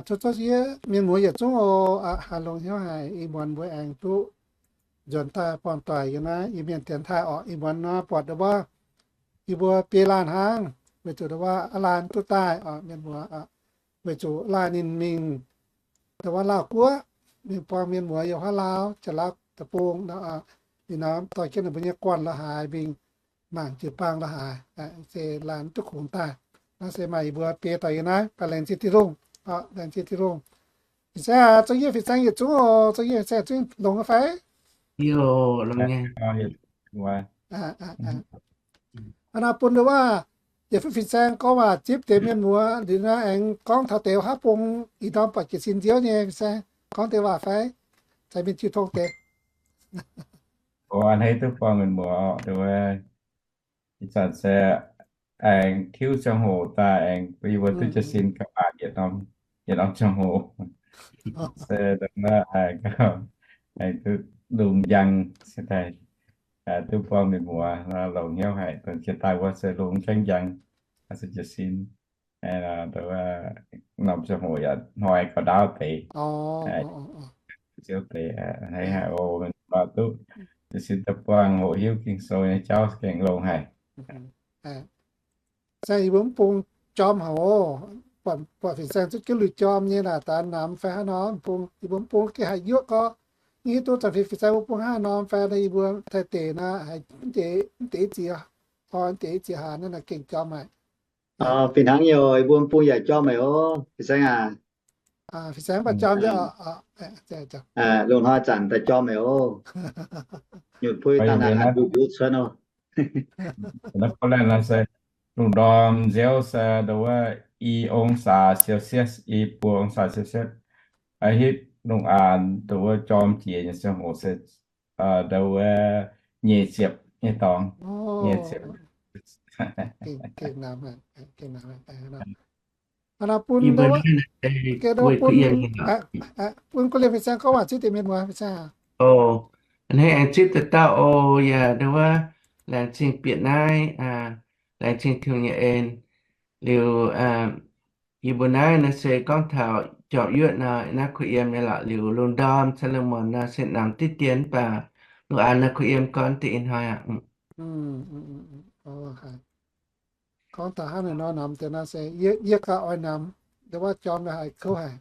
Zuov zuov yie mienh muoz yietc zungv oc, aa, haih longx hnyouv haic, ih muonz mbuo aengx duqv nzuonx daaih buangh doic yiem naaiv Iu-Mienh dienx taaih orqc. Ih muonz nor buatc ndau wuov yie mbuo biei laanh hnangv, weic zuqc ndau wuov aa laanh duqv daaih orqc, mienh muoz, weic zuqc laanh ninh mingh ndau wuov Laauh Guoqv, mingh buangh mienh muoz yiem huaav Laauv, Janx-Laauv deic-bung nor, ninh nor dorh jienv ninh mbuo nyei guanh la'haaix mingh mangc jiu-baang la'haaix, se laanh duqv kungx daaih. Naaiv se maaih yie mbuo biei doic yiem naaiv, baac laengz zingh Tin-Hungh, laengz zingh Tin-Hungh. Fin-saeng aac, zong yie fin-saeng yietc zungv oc, zong yie fin-saeng yietc zungv longx fai? Hnangv naaic bun ndau wuov yietc fuqv fin-saeng gorngv waac zipv deix mienh muoz liuz nor aengx gorngv taux deix haav bung ih ndorm buatc jiez sin nziouv nyei fin-saeng gorngv deix waac fai? Caux mienh jiu tong deix. Hnangv naaiv duqv buangh mienh muoz oc, ih zanc se aengx tiuv ziangh hoc daaih aengx yie mbuo duqv jiez sin ga'naaiv yietc norm ziangh hoc. Se aengx duqv lungh njang, se daaih duqv buangh mienh muoz longx hnyouv haic. Dongh jiex daaih wuov se lungh gaengh njang, se jiez sin norm ziangh hoc yaac hnoi gauh ndaauv deix, nziouv deix, hnangv haaix oc, mienh muoz duqv jiez sin daaih buangh hoqc hiuv Ging-Sou nyei jauv gengh longx haic. Saeng yie mbuo mv bung jorm haic oc. Buatc fin-saeng zuqc jienv lui jorm nyei naaic daaih namx fai hnangv nor, yie mbuo mv bung gengh haih yuoqv gorngv, yie duqv zanc fin-saeng mbuo bung hnangv nor fai, yie mbuo taaih deix naaic haiz mv deix ziex, mv deix ziex hlaax naaiv naaic gengh jorm haic. Fih hnangv nyei oc, yie mbuo mv bung yaac jorm haic oc, fin-saeng aac. Fin-saeng mv baac jorm, loz-hnoi zanc daaih jorm haic oc. Nyutc puix daaih naaic haih mbuo mbiuv cuotv oc. Naaiv Portland naaiv se lungh ndorm nziouv se ndau wuov i องศาเซลเซียส, i buo องศาเซลเซียส. Hitv lungh aanx ndau wuov jorm jiex nyei ziangh hoc se ndau wuov nyic ziepc nyei dorngx, nyic ziepc. Hnangv naaic bun, bun gu'lienh fin-saeng gorngv waac zipv deix mienh muoz fin-saeng. Hnangv aengx zipv daaih dauh oc. Yaac ndau wuov laengz zingh bieqc naaiv, laengz zingh Tin-Hungh nyei en. Liuz yie mbuo naaiv naaiv se gorngv taux jorpc yuoqv nor, naaiv kuh yiem nyei lorqc. Liuz lungh ndorm caux lungh muonz nor se namx diqv dien mv baac lungh aanx naaiv kuh yiem gorn deix ih hnoi aqv. Gorngv taux hnangv naaic nor, namx deix nor se yie gauh oix namx, ndau wuov jorm la'haiz kouv haic,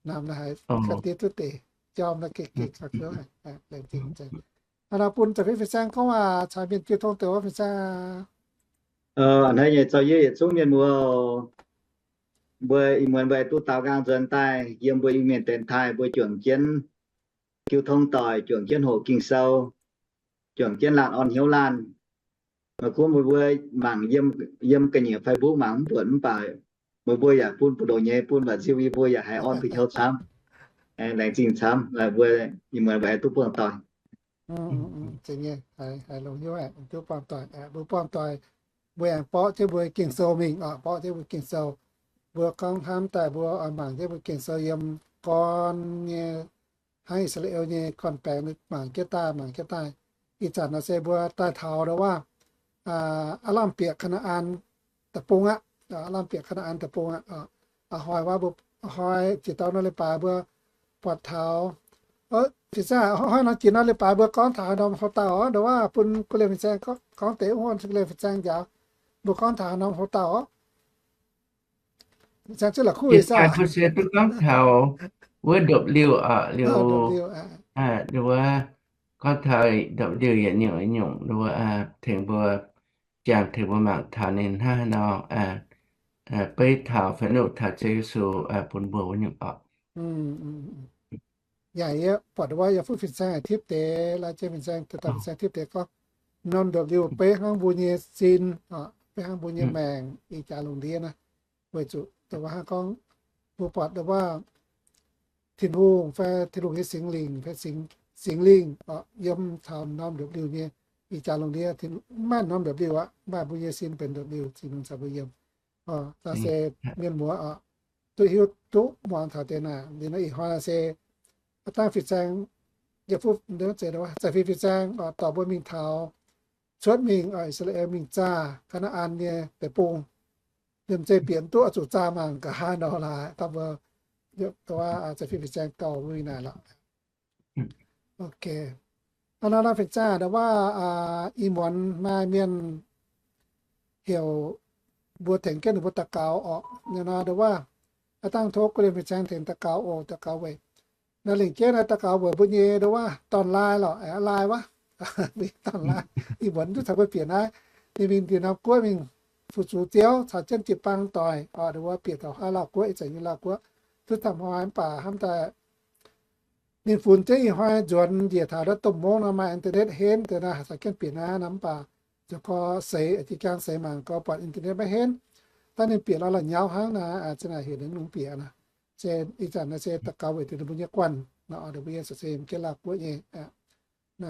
namx la'haiz ga'ndiev duqv deix, jorm la'gengh gengh gauh kouv haic. Hnangv naaic bun za'gengh fin-saeng gorngv waac caux mienh jiu tong deix wuov fin-saeng. Hnangv nyei, zaux yie yietc zungv mienh muoz, mbuo ih muonz mbuo duqv daaux nqaang nzuonx daaih yiem mbuo Iu-Mienh dienx taaih, mbuo juangc jienv jiu tong doic, juangc jienv hoqc Ging-Sou, juangc jienv laanh orn hnyouv laanh. Maiv gunv mbuo mbuo mangc yiem, yiem ga'nyiec Facebook mangc mv buatc mv baac meih mbuo yaac bun buoz-ndoqv nyei bun mba'nziu yie mbuo yaac haih orn duqv hnyouv camv, laengz zingh camv mbuo ih muonz mbuo haih duqv buangh doic. Zeiz nyei, haih longx hnyouv duqv buangh doic. Mbuo buangh doic, mbuo aengx borqv jienv mbuo Ging-Sou mingh oc, borqv jienv mbuo Ging-Sou. Mbuo gorngv hnamv daaih mbuo oix mangc jienv mbuo Ging-Sou yiem gorn nyei, hnangv I^saa^laa^en nyei gorn-baengx mangc jienv daaih, mangc jienv daaih. Ih zanc nor se mbuo daaih taux ndau wuov aav lamh bieqc Kaa^naa^an Deic-Bung aqv, aav lamh bieqc Kaa^naa^an Deic-Bung aqv. A'hnoi wuov mbuo, a'hnoi jiex dauh nor leiz-baaix mbuo buatc taux, fin-saeng, a'hnoi nor jiex nor leiz-baaix mbuo gorngv taux haaix norm houx-dauh oc, ndau wuov bun gu'lienh fin-saeng gorngv deix, wuov gu'lienh fin-saeng njaaux mbuo gorngv taux haaix norm houx-dauh oc. Fin-saeng zungv la'kuqv ih zanc mbuo se duqv gorngv taux wuov ndopv-liuh oc, liuz, ndopv-liuh, wuov gorngv taux ndopv-liuh yietc nyungc nyungc, wuov tengx mbuo jangx, tengx mbuo mangc taux ninh hnangv haaix nor beiv taux fai nuqv taux Ziouv Yesu bun mbuo wuov nyungc oc. Yaac yie buatc wuov yie fuqv fin-saeng tipv deix, la'jiex fin-saeng, da'dauh fin-saeng tipv deix gorngv, norm ndopv-liuh beiv hnangv mbuo nyei sin, beiv hnangv mbuo nyei maengc ih jaax lungh ndiev naaiv. Weic zuqc dongh wuov hnangv gorngv mbuo buatc dongh wuov Tin-Hungh fai Tin-Hungh nyei Singx Lingh fai Singx Lingh yiem taux norm ndopv-liuh nyei ih jaax lungh ndiev, mv maaih norm ndopv-liuh aqv, mv baac mbuo nyei sin benx ndopv-liuh, Tin-Hungh caux mbuo yiem. Naaiv se mienh muoz oc, duqv hiuv duqv muangx taux deix naaic. Liuz nor ih hnoi naaiv se aav dangh fin-saeng, yie fuqv, za'gengh fin-saeng dorh mbuo mingh taux cuotv mingh I^saa^laa^en mingh zaah Kaa^naa^an nyei deic-bung. Liemh zeih bieqc mv duqv oix zuqc zaah mangc gaax haaix nor laaix, dangh mbuo Dongh wuov, fin-saeng dorh mbuo naaic lorqc. Ok. Hnangv naaiv fin-saeng dongh wuov, ih muonz maaih mienh heuc mbuo tengx jienv ninh mbuo daux gaux orqc. Naaiv dongh wuov, aa, dangh tov guv liemh fin-saeng tengx daux gaux oc, daux gaux weic. Naaiv lengc jeiv naaiv daux gaux weic mbuo nyei dongh wuov dorn-laai lorqc, aa, laai wuov, dorn-laai. Ih muonz duqv caux mbuo bieqc naaiv, ninh mingh ndiev norm guoqv mingh fu-sux Ziouv caux jienv jiu-baang doic, dongh wuov bieqc taux haaix Lauv guoqv, ih zanc nyei Lauv guoqv, duqv taux hnoi mv baac hnamv daaih ninh funx jienv ih hnoi nzuonx njiec taux naaiv domh mungv nor maaih internet henv deix naaiv, caux jienv bieqc naaiv nor mv baac zoux gorx seix, jiex jaang seix mangc gorx buatc internet maiv henv. Dangh ninh bieqc lorz la'nyauv hnangv naaic, zinh naaic heuc ninh lungh bieqc naaic. Se ih zanc naaiv se daux gaux weic deix ninh mbuo nyei guanh, ninh mbuo nyei sec se yiem jienv Lauv guoqv nyei,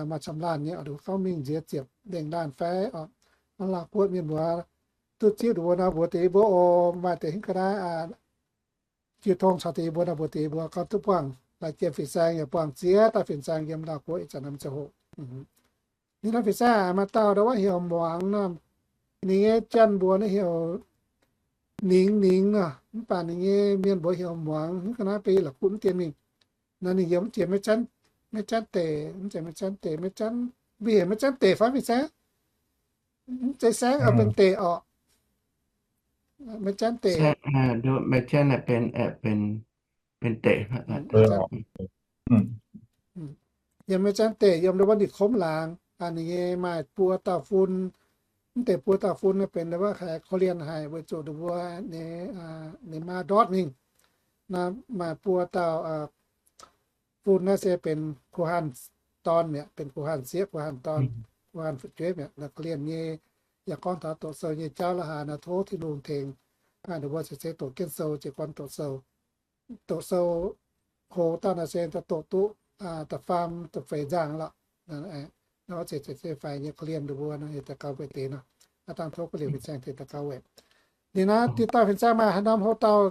maaih camv laanh nyei, ninh mbuo gorngv mingh nziex ziepc lengh laanh fai oc. Hnangv Lauv guoqv mienh muoz duqv zipv ninh mbuo nor, mbuox deix yie mbuo oc, maaih deix hnangv ga'naaiv jiu tong caux deix yie mbuo nor, mbuox deix yie mbuo gorngv duqv buangh laaix jiem fin-saeng yaac buangh ziex dauh fin-saeng yiem Lauv guoqv ih zanc norm ziangh hoc. Ninh naaiv fin-saeng maaih dauh ndongc wuov heuc Muangx nor, ninh nyei janx mbuox ninh heuc Ningx, Ningx nor, mv baac ninh nyei mienh mbuox heuc Muangx, hnangv ga'naaiv beiv la'kuqv mv dien mingh. Nor ninh yiem mv jiex Meiv Janv, Meiv Janv deic, mv jiex Meiv Janv deic, Meiv Janv, mbuo heuc Meiv Janv deic fai fin-saeng? Mv zeiz saengv, benx deic orqc. Meiv Janv deic. Meiv Janv benx, benx, benx deic. Yiem Meiv Janv deic yiem ndongc wuov Ninh Komv Laangz, ninh nyei maaih buo dauh fun. Mv deix buo dauh fun benx ndongc wuov haiz korv-lienh haic weic zuqc ninh mbuo, ninh maa ndortv mingh. Naaiv maaih buo dauh fun naaiv se benx Ku Hanh dorn mi'aqv, benx Ku Hanh sieqv, Ku Hanh dorn, Ku Hanh fu'jueiv mi'aqv. Naaiv korv-lienh nyei, yaac gorngv taux doqc sou nyei jauv la'haaix nor, tov Tin-Hungh tengx ninh mbuo ceix seix doqc jienv sou, jiez gorn doqc sou. Doqc sou hoz dauh naaic se doqc duqv da'faam da'feix nzangc lorqc. Nor ceix seix faix nyei korv-lienh ninh mbuo nor, daux gaux mbuo deix nor, aa, dangh tov guv liemh fin-saeng tengx daux gaux weic. Ninh naaiv diqc dauh fin-saeng maaih haaix norm hlo dauh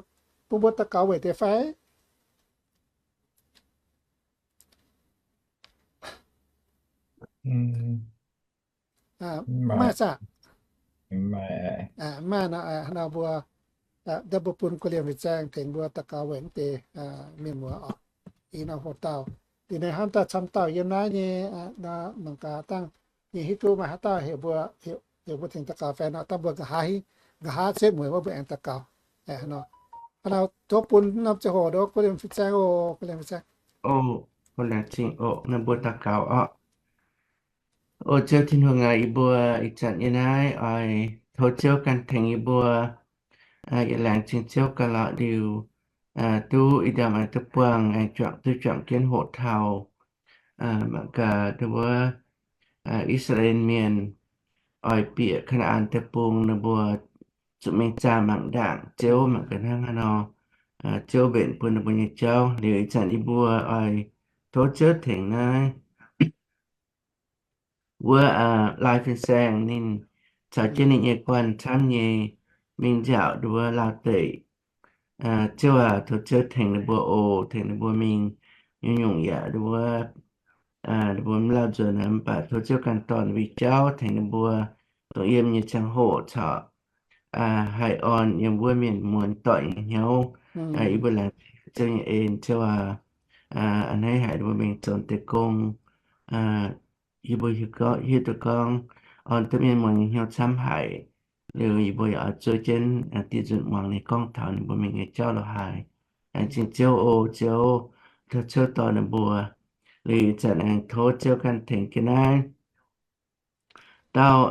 bun mbuo daux gaux weic deix fai? Maaih saah? Maaih nor, hnangv nor mbuo, daaih mbuo bun guv liemh fin-saeng tengx mbuo daux gaux weic mv deix mienh muoz oc. Ih norm hlo dauh, da'nyeic hnamv daaih camv dauh yiem naaiv nyei, mangc gaax dangh ninh hiuv duqv maaih haaix dauh heuc mbuo, heuc mbuo tengx daux gaux fai nor, dangh mbuo nqa'haav, nqa'haav setv mueiz wuov mbuo aengx daux gaux. Hnangv nor, tov bun norm ziangh hoc nduov guv liemh fin-saeng oc, guv liemh fin-saeng. O, guv liemh cing oc, nor mbuo daux gaux oc. O Ziouv Tin-Hungh aac, yie mbuo ih zanc nyei naaiv oix tov Ziouv ganh tengx yie mbuo, yietc laengz zingh Ziouv ganh lorqc liuz, duqv ih ndorm aengx duqv buangh, aengx juangc duqv juangc jienv hoqc taux, mangc gaax wuov, I^saa^laa^en Mienh oix bieqc Kaa^naa^an Deic-Bung, ninh mbuo zuqc mingh zaah mangc ndaangc Ziouv mangc gaax hnangv haaix nor Ziouv mbenc bun ninh mbuo nyei jauv. Liuz ih zanc yie mbuo oix tov Ziouv tengx naaiv wuov Lai Fin Saeng ninh caux jienv ninh nyei guanh camv nyei mingh nziaauc nduov Laauv Deic. Ziouv aac, tov Ziouv tengx ninh mbuo oc, tengx ninh mbuo mingh nyungc-nyungc yaac nduov, ninh mbuo mv lauh nzuonx mv baac tov Ziouv ganh dorh ninh mbuo nyei jauv tengx ninh mbuo dongh yiem nyei ziangh hoc corc haih orn yiem wuov mienh muonz doic nyei hnyouv. Yie mbuo laengz Ziouv nyei en, Ziouv aac, a'hneiv haic ninh mbuo mingh zoux deix gong. Yie mbuo hiuv duqv gorngv orn duqv mienh muonz nyei hnyouv camv haic. Liuz yie mbuo yaac oix zuov jienv diex nzunc muangx ninh gorngv taux ninh mbuo mingh nyei jauv lorqc haaix. Laengz zingh Ziouv oc, Ziouv, tov Ziouv dorh ninh mbuo. Liuz ih zanc aengx tov Ziouv ganh tengx jienv naaiv dauh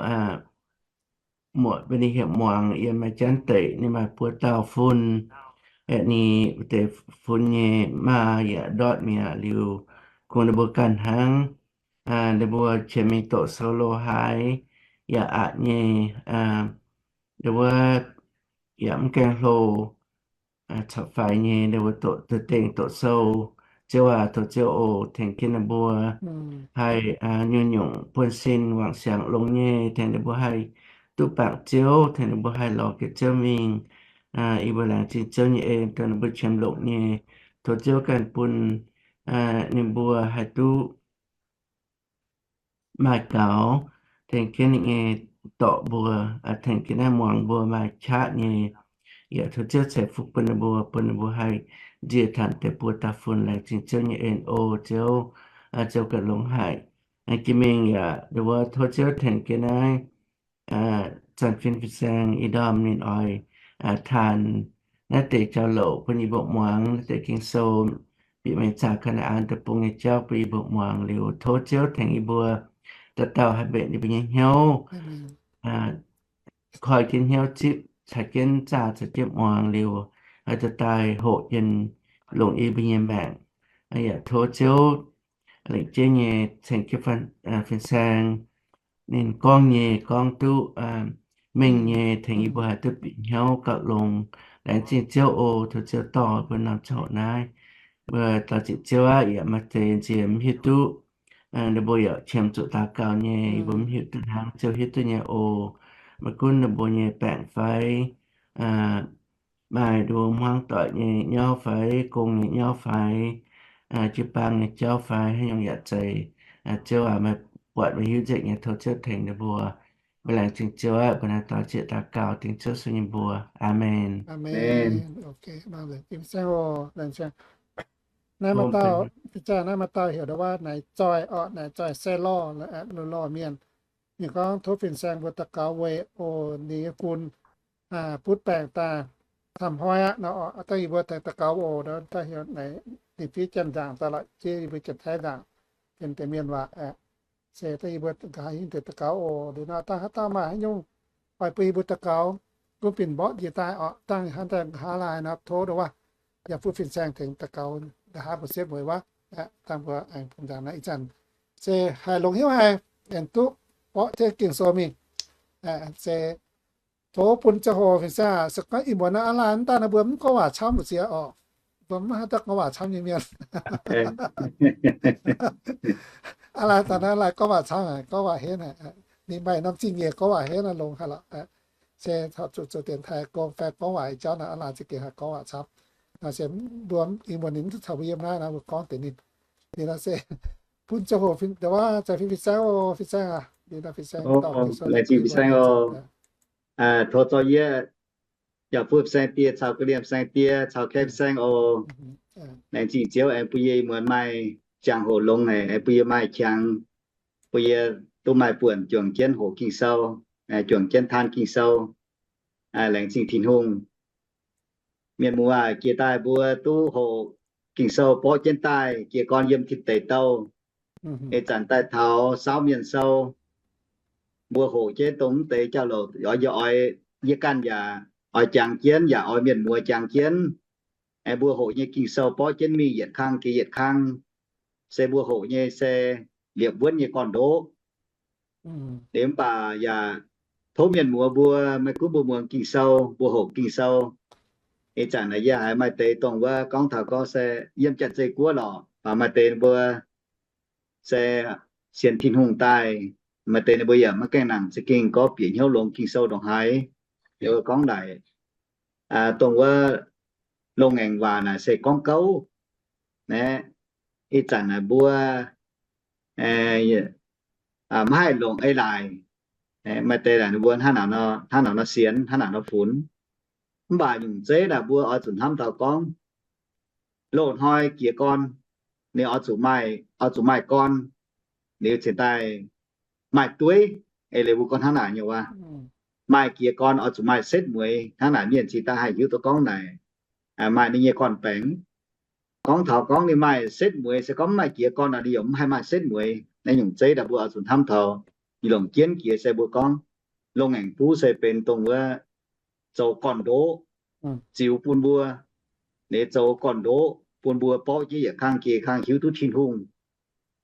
muoc, mbuo ninh hiepv muangx yiem Meiv Janv Deic, ninh maaih buo dauh fun. Aeqv, ninh deix fun nyei maa yaac ndortv mi'aqv. Liuz kungx ninh mbuo ganh hnangv, ninh mbuo qiemx mingh doqc sou lo haaix yaac aqc nyei, wuov yaac mv gaengh hlo, corc faix nyei, ninh mbuo doqc deix dengh doqc sou. Ziouv aac, tov Ziouv oc tengx jienv ninh mbuo haih nyungc-nyungc buonv-sin wangc siangx longx nyei, tengx ninh mbuo haih duqv bangc Ziouv, tengx ninh mbuo haih lorz jienv Ziouv mingh. Yie mbuo laengz zingh Ziouv nyei en dongh ninh mbuo qiemx longx nyei. Tov Ziouv ganh bun ninh mbuo haih duqv maaih gaux, tengx jienv ninh nyei dorc mbuo, tengx jienv naaiv muangx mbuo maaih qaqv nyei. Yaac tov Ziouv ceix fuqv bun ninh mbuo, bun ninh mbuo haih nzie taux deix buoz da'funx. Laengz zingh Ziouv nyei en o Ziouv, Ziouv ganh longx haic. Jiex mingh yaac nduov tov Ziouv tengx jienv naaiv zanc fin fin-saeng ih ndorm ninh oix taan naaiv deix jauv-louc bun yie mbuo muangx, naaiv deix Ging-Sou, bieqc mengh zaah Kaa^naa^an Deic-Bung nyei jauv bun yie mbuo muangx liuz, tov Ziouv tengx yie mbuo dauh dauh haih mbenc yie mbuo nyei hnyouv, koi jienv hnyouv zipv, caux jienv zaah, caux jienv muangx liuz, haih daaih hoqc jienv longc yie mbuo nyei maengc. Yaac tov Ziouv lengc jeiv nyei ceng jienv fin-saeng, ninh gorngv nyei gorngv duqv mengh nyei, tengx yie mbuo haih duqv bieqc hnyouv gauh longx. Laengz zingh Ziouv oc. Tov Ziouv dorh mbuo norm ziangh hoc naaiv. Mbuo daux ziqc Ziouv aqv. Yaac maaih deix nziex mv hiuv duqv ninh mbuo yaac qiemx zuqc daux gaux nyei, yie mbuo mv hiuv duqv hnangv, Ziouv hiuv duqv nyei oc. Maiv gunv ninh mbuo nyei baengc fai maaih nduov hmuangv doic nyei nyauv fai gong nyei nyauv fai jiu-baang nyei jauv fai haaix nyungc yaac zeiz, Ziouv aac, meih buatc meih hiuv nzengc nyei. Tov Ziouv tengx ninh mbuo. Mbuo laengz zingh Ziouv aqv. Mbuo naaiv daux ziqc daux gaux dengv Ziouv Yesu nyei mbuox. Aamen. Naaiv maaih dauh, naaiv maaih dauh heuc nduov waac Naaic Zoih orqc, Naaic Zoih Sai Lorh, Loz-Lorh mienh. Ninh gorngv tov fin-saeng mbuo daux gaux weic oc, ninh nyei fun butv baengc daaih camv hnoi aqv nor. Dangh yie mbuo daux gaux oc, daaih heuc naaic ninh fiev Janx-Nzangc daaih lorqc, fiev yie mbuo Janx-Taiv nzangc, benx deix mienh waac aqv. Se dangh yie mbuo nqa'haav hingv deix daux gaux oc. Liuz nor dangh haaix dauh maaih haaix nyungc oix bun yie mbuo daux gaux, gunv binc mborqv njiec daaih orqc, dangh hnangv daaih nqa'haav laai nor tov nduov waac yaac butv fin-saeng tengx daux gaux nqa'haav mbuo setv mueiz wuov. Dangh mbuo aengx bun nzangc naaiv ih zanc se haih longx hnyouv haic, aengx duqv borqv jienv Ging-Sou mingh. Se tov bun ziangh hoc fin-saeng aac, se gorngv ih muonz naaiv aa laai mv daaih naaiv mbuo mv gorngv waac camv mbu'ziex orqc. Mbuo mv haaix dauh gorngv waac camv nyei mienh. Aa laai daaih naaiv laai gorngv waac camv, gorngv waac henv haic. Ninh maaih norm zingh nyeic gorngv waac henv naaiv longx haic lorqc. Se taux zuqc zoux dienx taaih gong fai gorngv waac jauv naaiv, aa laai za'gengh haih gorngv waac camv. Nor se mbuo ih muonz ninh mv duqv caux mbuo yiem naaiv nor, mbuo gorngv deix ninh. Ninh nor se bun ziangh hoc fin, nduov waac zanc fin fin-saeng oc, fin-saeng aac. Ninh nor fin-saeng dorh Ging-Sou laengz zingh fin-saeng oc. Tov zorqv yie yaac bun fin-saeng die caux ga'liemh fin-saeng die caux kaeqv fin-saeng oc. Laengz zingh Ziouv aengx bun yie ih muonz maaih ziangh hoc longx haic, aengx bun yie maaih qangx, bun yie duqv maaih buonc juangc jienv hoqc Ging-Sou, juangc jienv taan Ging-Sou. Laengz zingh Tin-Hungh. Mienh muoz aac, jiex daaih mbuo duqv hoqc Ging-Sou borqv jienv daaih jiez gorn yiem tin deic douh. Ih zanc daaih taux Saauv Mienh Sou, mbuo hoqc jienv dongh mv deix jauv-louc, oix, yie oix, yie ganh yaac oix jangx jienv, yaac oix mienh muoz jangx jienv. Aengx mbuo hoqc nyei Ging-Sou borqv jienv mingh yietc kang jiex yietc kang, se mbuo hoqc nyei se liepc wuonv nyei gorn-ndoqv. Liuz mv baac yaac tov mienh muoz mbuo, maiv gunv mbuo muangx Ging-Sou, mbuo hoqc Ging-Sou, ih zanc naaic yie haiz maaih deix dongh wuov gorngv taux gorngv se yiem Janx-Zei Guoqv lorqc, baac maaih deix ninh mbuo se sienx Tin-Hungh daaih, maaih deix ninh mbuo yaac maiv gaengh nangc za'gengh gorngv bieqc hnyouv longx Ging-Sou ndongc haaix. Liuz gorngv naaic, dongh wuov loz-ngaengc waac naaic se gorngv gouv. Naaiv ih zanc naaic mbuo maiv haih longc ei laaic. Maaih deix naaic ninh mbuo hnangv naaic nor, hnangv naaic nor sienx, hnangv naaic nor funx. Mv baac nyungc zeiv naaic mbuo oix zuqc hnamv taux gorngv loz-hnoi jiez gorn, ninh oix zuqc maaih, oix zuqc maaih gorn, liuz cingx daaih maaih dueiv. Eix leiz mbuo gorngv hnangv naaic nyei waac, maaih jiez gorn oix zuqc maaih setv mueiz. Hnangv naaic mienh cingx daaih haih hiuv duqv gorngv naaic maaih ninh nyei gorn-baengx. Gorngv taux gorngv ninh maaih setv mueiz, se gorngv mv maaih jiez gorn nor, ninh yaac mv haih maaih setv mueiz. Naaiv nyungc zeiv naaic mbuo oix zuqc hnamv taux. Ninh longc jienv jiex se mbuo gorngv loz-ngaengc buv se benx dongh wuov zoux gorn-ndoqv ziux bun mbuo. Ninh zoux gorn-ndoqv bun mbuo borqv jienv yietc kang jiex kang hiuv duqv Tin-Hungh,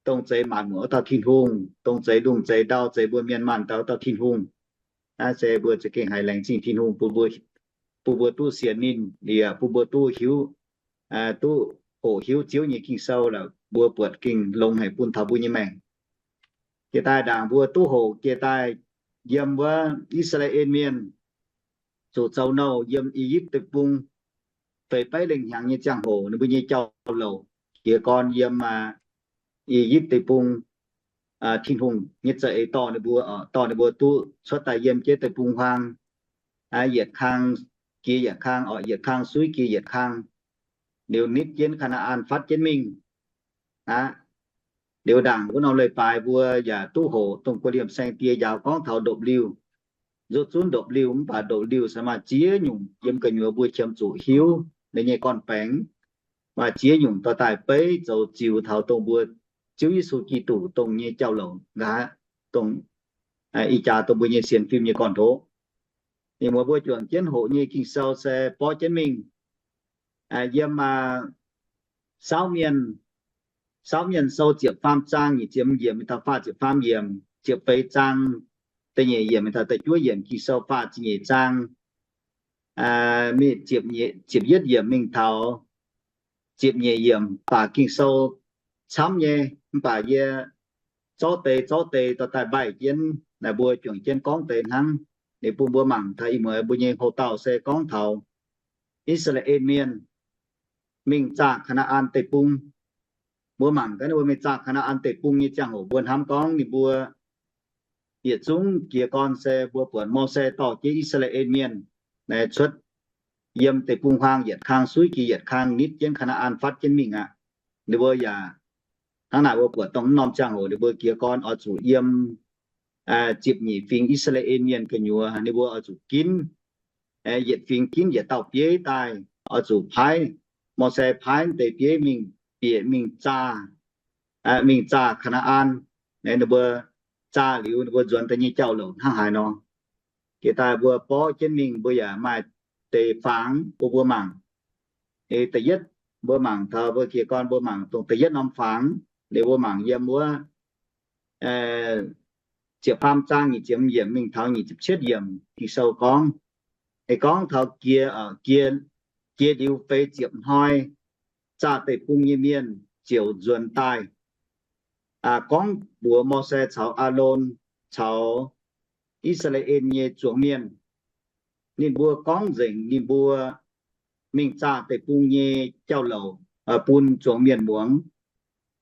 dongh zeix maanc muotc wuov dauh Tin-Hungh, dongh zeix lungh zeix ndau, zeix mbuo mienh maanh daaih wuov dauh Tin-Hungh. Naaiv se mbuo za'gengh haiz laengz zingh Tin-Hungh bun mbuo, bun mbuo duqv sienx ninh, liuz bun mbuo duqv hiuv, duqv hoqc hiuv Ziouv nyei Ging-Sou lorqc, mbuo buatc gengh longx haic bun taux mbuo nyei maengc. Jiex daaih ndaangc mbuo duqv hoqc jiex daaih yiem wuov I^saa^laa^en Mienh zuqc zoux nouh yiem I^yipv Deic-Bung feix baeqv lengh hnyangx nyei ziangh hoc, ninh mbuo nyei jauv-louc jiez gorn yiem I^yipv Deic-Bung. Tin-Hungh nyei za'eix dorh ninh mbuo, dorh ninh mbuo duqv cuotv daaih yiem jienv deic-bung-huaang, yietc kang jiex yietc kang, yietc kang suiv jiex yietc kang. liuz nitv jienv Kaa^naa^an fatv jienv mingh aqv. Liuz ndaangc wuov norm leiz-baaix mbuo yaac duqv hoqc dongh guoqv liemh saeng-die njaaux gorngv taux ndopv-liuh. Nzutv zunv ndopv-liuh mv baac ndopv-liuh se maaih ziex nyungc yiem gu'nyuoz mbuo qiemx zuqc hiuv ninh nyei gorn-baengx, maaih ziex nyungc dorh daaih beiv zoux ziux taux dongh mbuo Ziouv Yesu Giduc dongh nyei jauv-louc nqa'haav, dongh ih jaax dongh mbuo nyei sienx fim nyei gorn-ndoqv. Ninh mbuo mbuo juangc jienv hoqc nyei Ging-Sou se borqv jienv mingh yiem Saauv Mienh, Saauv Mienh Sou ziepc faam zaang nyic ziepc yiemc mingh taux faah ziepc faam yiemc, ziepc feix zaang da'nyeic yiemc mingh taux da'juov yiemc Ging-Sou, faah ziepc nyeic zaang ziepc yietv yiemc mingh taux ziepc nyeic yiemc. Baac Ging-Sou camv nyei, mv baac yie zorqv deix zorqv deix dorh daaih mbaih jienv, naaic mbuo juangc jienv gorngv deix hnangv. Ninh bun mbuo mangc taux ih muonz mbuo nyei houx-dauh se gorngv taux I^saa^laa^en Mienh mingh zaah Kaa^naa^an Deic-Bung. Mbuo mangc gaax ninh mbuo mingh zaah Kaa^naa^an Deic-Bung nyei ziangh hoc mbuo hnamv gorngv ninh mbuo yietc zungv jiez gorn se mbuo buatc Mose dorh jienv I^saa^laa^en Mienh cuotv yiem deic-bung-huaang yietc kang suiv jiex yietc kang nitv jienv Kaa^naa^an fatv jienv mingh aqv. Ninh mbuo yaac hnangv naaic mbuo buatc dongh wuov norm ziangh hoc ninh mbuo jiez gorn oix zuqc yiem ziepc nyeic fingx I^saa^laa^en Mienh gu'nyuoz ninh mbuo oix zuqc ginv yietc fingx ginv yietc dauh bieiv daaih, oix zuqc paaiv, Mose paaiv deix bieiv mingh bieqc mingh zaah, mingh zaah Kaa^naa^an. Ninh mbuo zaah liuz ninh mbuo nzuonx daaih nyei jauv-louc hnangv haaix nor. Jiex daaih mbuo borqv jienv mingh mbuo yaac maaih deix fangx bun mbuo mangc. Da'yietv mbuo mangc taux mbuo jiez gorn mbuo mangc dongh da'yietv norm fangx, liuz mbuo mangc yiem wuov ziepc faam zaang nyic ziepc yiemc mingh taux nyic ziepc cietv yiemc Ging-Sou gorngv, ei gorngv taux jiex, jiex liuz feix ziepc hnoi, zaah deic-bung nyei mienh ziouc nzuonx daaih gorngv mbuox Mose caux Aalon caux I^saa^laa^en nyei zuangx mienh. Ninh mbuo gorngv nzengc ninh mbuo mingh zaah deic-bung nyei jauv-louc bun zuangx mienh muangx,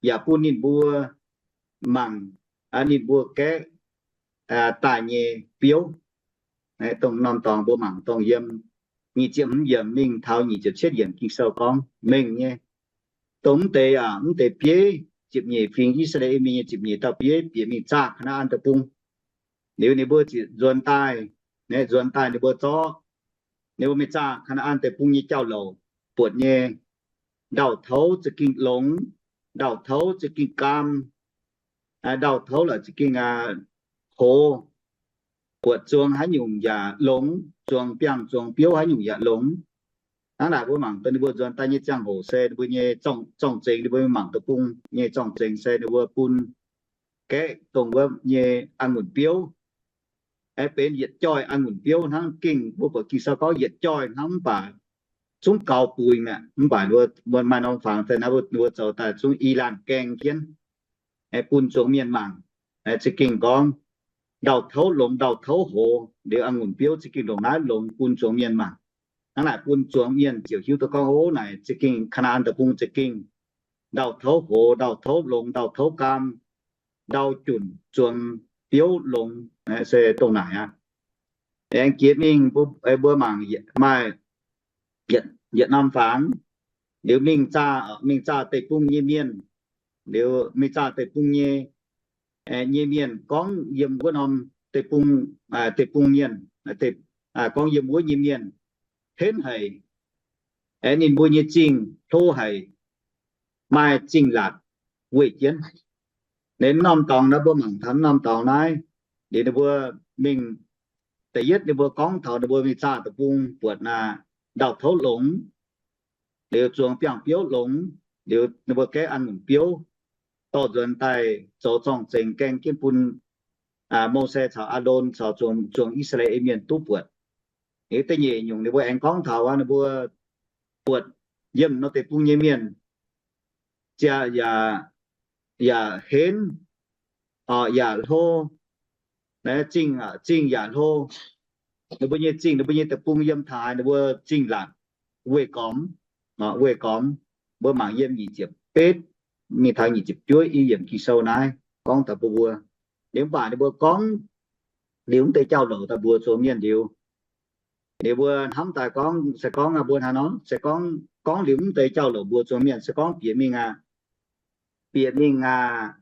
yaac bun ninh mbuo mangc ninh mbuo gaeqv daaih nyei biouv. Dongh norm dorngx mbuo mangc dongh yiem nyic ziepc hmz yiemc mingh taux nyic ziepc cietv yiemc Ging-Sou gorngv mengh nyei. Dongh mv deix, mv deix bieiv ziepc nyeic fingx I^saa^laa^en Mienh nyei ziepc nyeic dauh bieiv bieqc mingh zaah Kaa^naa^an Deic-Bung. Liuz ninh mbuo ziouc nzuonx daaih, nzuonx daaih ninh mbuo zorqv ninh mbuo mingh zaah Kaa^naa^an Deic-Bung nyei jauv-louc buatc nyei, ndau-touv za'gengh longx, ndau-touv za'gengh gaam, ndau-touv la'za'gengh hoz, buatc zuangx haaix nyungc yaac longx, zuangx biangh zuangx biouv haaix nyungc yaac longx. Hnangv naaic mbuo mangc dongh ninh mbuo nzuonx daaih nyei ziangh hoc se ninh mbuo nyei zorng-zengx, ninh mbuo mangc deic-bung nyei zorng-zengx se ninh mbuo bun gaeqv dongh wuov nyei a'ngunc biouv, aengx benx yietc joih a'ngunc biouv hnangv. Gengh mbuo buatc Ging-Sou gorngv yietc joih hnangv mv baac zungv gaux buix mi'aqv. Mv baac maaih norm fangx daaih naaiv mbuo zoux daaih zungv i laanh gaeng jienv bun zuangx mienh mangc. Za'gengh gorngv ndau-touv longx ndau-touv hoz, liuz a'ngunc biouv za'gengh ndongc naaiv longx bun zuangx mienh mangc. Hnangv naaic bun zuangx mienh ziouc hiuv duqv gorngv, ov, naaic za'gengh Kaa^naa^an Deic-Bung za'gengh ndau-touv hoz, ndau-touv longx, ndau-touv gaam, ndau-junc zuangx biouv longx, se dongh naaic aqv. Aengx jiex mingh mbuo mangc maaih yietc norm fangx, liuz mingh zaah, mingh zaah deic-bung nyei mienh, liuz mingh zaah deic-bung nyei, nyei mienh gorngv yiem wuov norm deic-bung, deic-bung mienh, gorngv yiem wuov nyei mienh henv haic, aengx ninh mbuo nyei zingh hlo haic, maaih zingh laatc weih jienv. Ninh norm dorngx naaiv mbuo mangc taux norm dorngx naaiv, liuz ninh mbuo mingh, da'yietv ninh mbuo gorngv taux ninh mbuo mingh zaah deic-bung buatc naaic ndau-touv longx, liuz zuangx biangh biouv longx, liuz ninh mbuo gaeqv a'ngunc biouv, dorh nzuonx daaih zoux zorng-zengx gaeng jienv bun Mose caux Aalon caux zuangx, zuangx I^saa^laa^en Mienh duqv buatc. Liuz da'nyeic nyungc ninh mbuo aengx gorngv taux ninh mbuo buatc yiem norm deic-bung nyei mienh ziangh yaac, yaac henv, yaac hlo, zingh, zingh yaac hlo. Ninh mbuo nyei zingh, ninh mbuo nyei deic-bung yiem taux haaix ninh mbuo zingh laatc weih gormx, weih gormx. Mbuo mangc yiem nyic ziepc betv mingh taux nyic ziepc juov i yiemc Ging-Sou naaiv gorngv daaih bun mbuo. Liuz mv baac ninh mbuo gorngv liuz mv deix jauv-louc daaih mbuox zuangx mienh liuz, liuz mbuo hnamv daaih gorngv, se gorngv mbuo hnangv nor, se gorngv Gorngv liuz mv deix jauv-louc mbuox zuangx mienh se gorngv bieqc mingh aqv. Bieqc mingh aqv.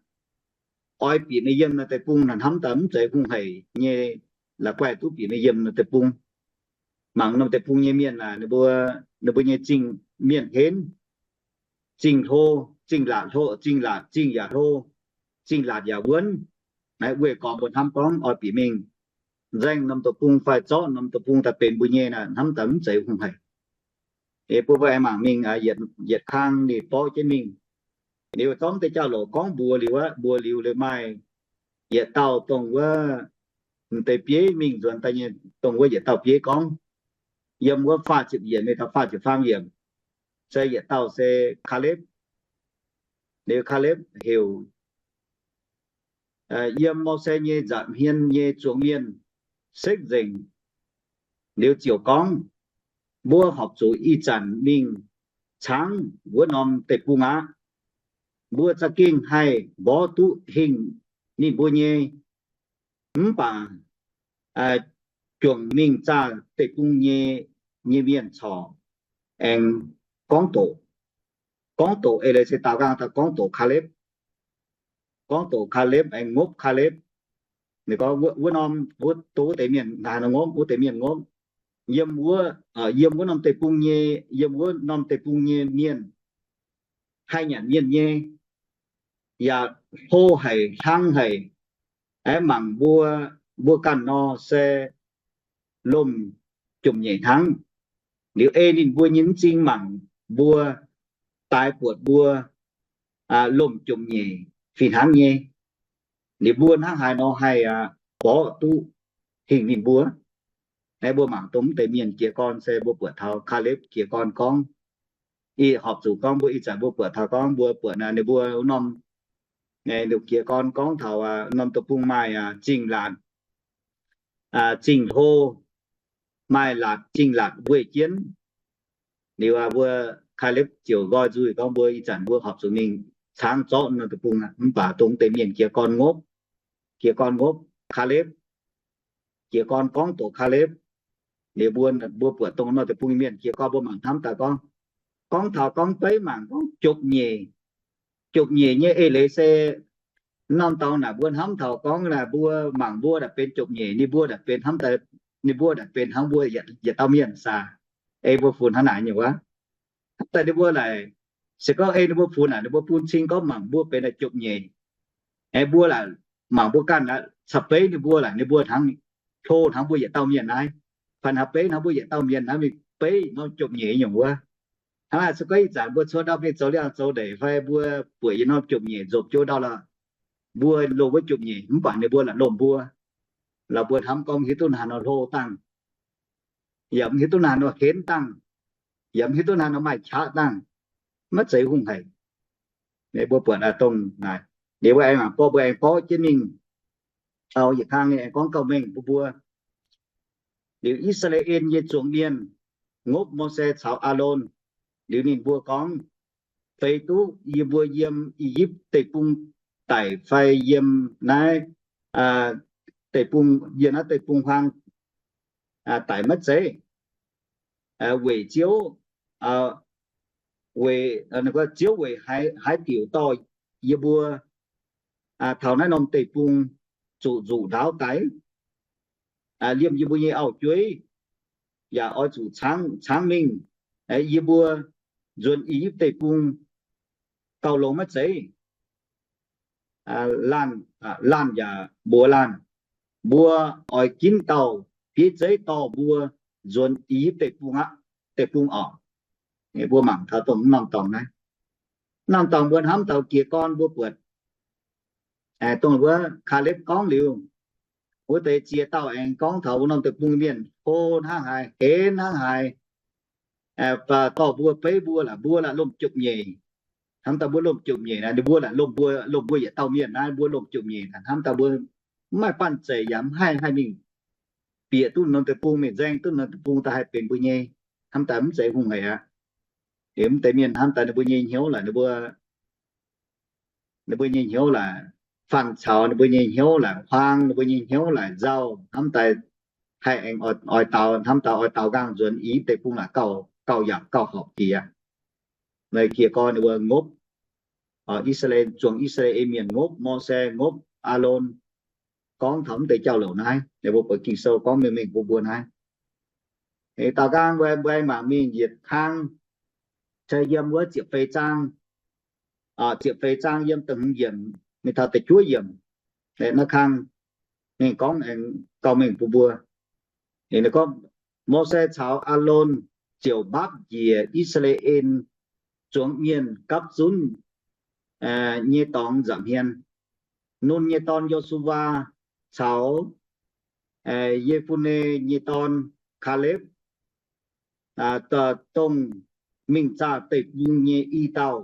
Oix bieqc mingh yiem norm deic-bung naaic hnamv daaih mv zeiz hungh heic nyei, la'guaih duqv bieqc mingh yiem norm deic-bung. Mangc norm deic-bung nyei mienh aac, ninh mbuo, ninh mbuo nyei zingh mienh henv, zingh hlo, zingh laatc hlo, zingh laatc zingh yaac hlo, zingh laatc yaac wuonv. Naaiv weih gormx mbuo hnamv gorngv oix bieqc mingh nzaeng norm deic-bung fai zorqv norm deic-bung daaih benx mbuo nyei naaic hnamv daaih mv zeiz hungh heic. Eix bun mbuo aengx mangc mingh yietc kang ninh borqv jienv mingh. Liuz zorngv deix jauv-louc gorngv mbuox liuz aqv, mbuox liuz liuz maaih yietc dauh dongh wuov m'deix bieiv mingh nzuonx daaih nyei, dongh wuov yietc dauh bieiv gorngv, yiem wuov faah ziepc yiemc mingh taux faah ziepc faam yiemc, se yietc dauh se Kaalepv. Liuz Kaalepv heuc yiem Mose nyei nza'hmien nyei zuangx mienh sekv nzengc liuz ziouc gorngv, mbuo horpc zuqc ih zanc mingh caangv wuov norm deic-bung aqv. Mbuo za'gengh haih mborqv duqv hingh ninh mbuo nyei. Mv baac juangc mingh zaah deic-bung nyei, nyei mienh corc aengx gorngv doqc, gorngv doqc eix leiz se daaux nqaang daaih gorngv doqc Kaalepv, gorngv doqc Kaalepv aengx ngopv Kaalepv. Ninh gorngv wuov norm, wuov, dongh wuov deix mienh naaic nor ngopv, wuov deix mienh ngopv. Yiem wuov, yiem wuov norm deic-bung nyei, yiem wuov norm deic-bung nyei mienh haih nyanc mienh nyei, yaac hlo haic, hlang haic. Aeqv, mangc mbuo, mbuo ganh nor se lomh jomc nyeic hnangv. Liuz ei ninh mbuo nyei m'zing mangc mbuo, daaix buatc mbuo lomh jomc nyeic fih hnangv nyei. Liuz mbuo hnangv haaix nor haih mborqv duqv hingh ninh mbuo? Aeqv, mbuo mangc dongh mv deix mienh jiez gorn se mbuo buatc taux Kaalepv jiez gorn gorngv, ih horpc zuqc gorngv mbuo ih zanc mbuo buatc taux gorngv mbuo buatc ninh mbuo wuov norm, ninh jiez gorn gorngv taux norm deic-bung maaih zingh laatc, zingh hlo, maaih laatc, zingh laatc weih jienv. Liuz mbuo Kaalepv ziouc nqoi nzuih gorngv mbuo ih zanc mbuo horpc zuqc mingh caangv zorqv norm deic-bung aqv. Mv baac dongh deix mienh jiez gorn ngopv, jiez gorn ngopv Kaalepv, jiez gorn gorngv doqc Kaalepv. Liuz mbuo, mbuo buatc dongh norm deic-bung mienh jiez gorn mbuo mangc hnamv daaih gorngv, gorngv taux gorngv beiv mangc gorngv jopc nyeic, jopc nyeic nyei eix leiz se norm dorngx naaic mbuo hnamv taux gorngv naaic mbuo mangc mbuo daaih benx jopc nyeic, ninh mbuo daaih benx hnamv daaih, ninh mbuo daaih benx hnangv mbuo yietc dauh mienh saah? Ei mbuo funx hnangv naaic nyei wuov. Hnamv daaih ninh mbuo laaic, se gorngv ei ninh mbuo funx naaic ninh mbuo bun cing gorngv mangc mbuo benx jopc nyeic. Aeqv, mbuo laaic mangc mbuo ganh aqv, caux beiv ninh mbuo laaic ninh mbuo hnangv, hlo hnangv mbuo yietc dauh mienh naaiv, fai haaix beiv hnangv mbuo yietc dauh mienh naaiv mingh beiv norm jopc nyeic nyungc wuov. Hnangv naaic se gorngv ih zanc mbuo cuotv ndau mingh zoux liangx zoux ndeic fai mbuo buatc yietc norm jopc nyeic nzopc jienv ndau lorqc, mbuo lomh wuov jopc nyeic mv baac ninh mbuo laaic lomh mbuo. Lorqc mbuo hnamv gorngv mv hiuv duqv haaix nor hlo dangh, yaac mv hiuv duqv haaix nor henv dangh, yaac mv hiuv duqv haaix nor maaih qaqv dangh, maiv zeiz hungh haic. Mbuo buatc dongh naaic, liuz mbuo aengx mangc borqv, mbuo aengx borqv jienv mingh, yietc kang aengx gorngv gauh mengh bun mbuo. Liuz I^saa^laa^en nyei zuangx mienh ngopv Mose caux Aalon. Liuz ninh mbuo gorngv, feix duqv yie mbuo yiem I^yipv Deic-Bung daic fai yiem naaiv deic-bung, yiem naaiv deic-bung-huaang daic maiv zeiz? Weic Ziouv, weic, Ziouv weic haaix diuc dorh yie mbuo taux naaiv norm deic-bung zuqc nzuqc ndaauv daic? Liemh yie mbuo nyei auv-jueiv yaac oix zuqc caangv, caangv mingh. Yie mbuo nzuonx I^yipv Deic-Bung gauh longx maiv zeiz? Laanh, laanh yaac mbuox laanh, mbuo oix ginv dauh bieiv zeiv dorh mbuo nzuonx I^yipv Deic-Bung aqv, deic-bung orqc. Mbuo mangc taux dongh norm dorngx naaiv. Norm dorngx mbuo hnamv taux jiez gorn mbuo buatc dongh wuov Kaalepv gorngv liuz, wuov deix ziex dauh aengx gorngv taux wuov norm deic-bung mienh hlo hnangv haaix, henv hnangv haaix, dorh mbuo, beiv mbuo laaic, mbuo laaic lomh jopc nyeic. Hnamv daaih mbuo lomh jopc nyeic naaiv, ninh mbuo laaic lomh mbuo, lomh mbuo yietc dauh mienh naaiv, mbuo lomh jopc nyeic naaiv, hnamv daaih mbuo mv maaih banh zeic yaac mv haih haih mingh bieqc duqv norm deic-bung, mingh nzaeng duqv norm deic-bung daaih haih benx mbuo nyei. Hnamv daaih mv zeiz hungh haic aqv. Liuz mv deix mienh hnamv daaih ninh mbuo nyei hnyouv laaic, ninh mbuo, ninh mbuo nyei hnyouv laaic faanh caux, ninh mbuo nyei hnyouv laaic huaang, ninh mbuo nyei hnyouv laaic nzauh, hnamv daaih haih aengx oix daux, hnamv daaih oix daux nqaang nzuonx I^yipv Deic-Bung laaic gauh, gauh yaac gauh horpc jiex. Naaiv jiez gorn ninh mbuo ngopv I^saa^laa^en, zuangx I^saa^laa^en mienh ngopv Mose, ngopv Aalon, gorngv taux mv deix jauv-louc naaiv. Ninh mbuo buatc Ging-Sou gorngv mengh mengh bun mbuo naaiv. Daaux nqaang mbuo mangc mingh yietc kang, se yiem wuov ziepc feix zaang, ziepc feix zaang yiem da'hmz yiemc mingh taux da'juov yiemc. Naaiv kang ninh gorngv aengx gauh mengh bun mbuo. Ninh gorngv, Mose caux Aalon ziouc mbaapv njiec I^saa^laa^en zuangx mienh gapv zunv nyei dorngx nza'hmien. Nun nyei dorn, Yo^su^waa, caux Ye^fun^ne nyei dorn, Kaalepv, dongh mingh zaah deic-bung nyei i dauh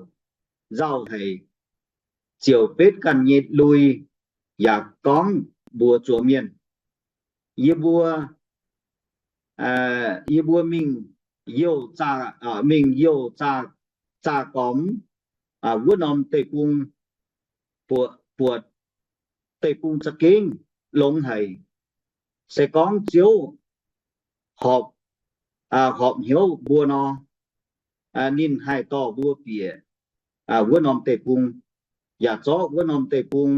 nzauh haic, ziouc betv ganh nyei lui yaac gorngv mbuox zuangx mienh, Yie mbuo, yie mbuo mingh youh, mingh youh zaah gormx wuov norm deic-bung, buatc deic-bung za'gengh longx haic. Se gorngv Ziouv horpc, horpc hnyouv mbuo nor, ninh haih dorh mbuo bieqc wuov norm deic-bung, yaac zorqv wuov norm deic-bung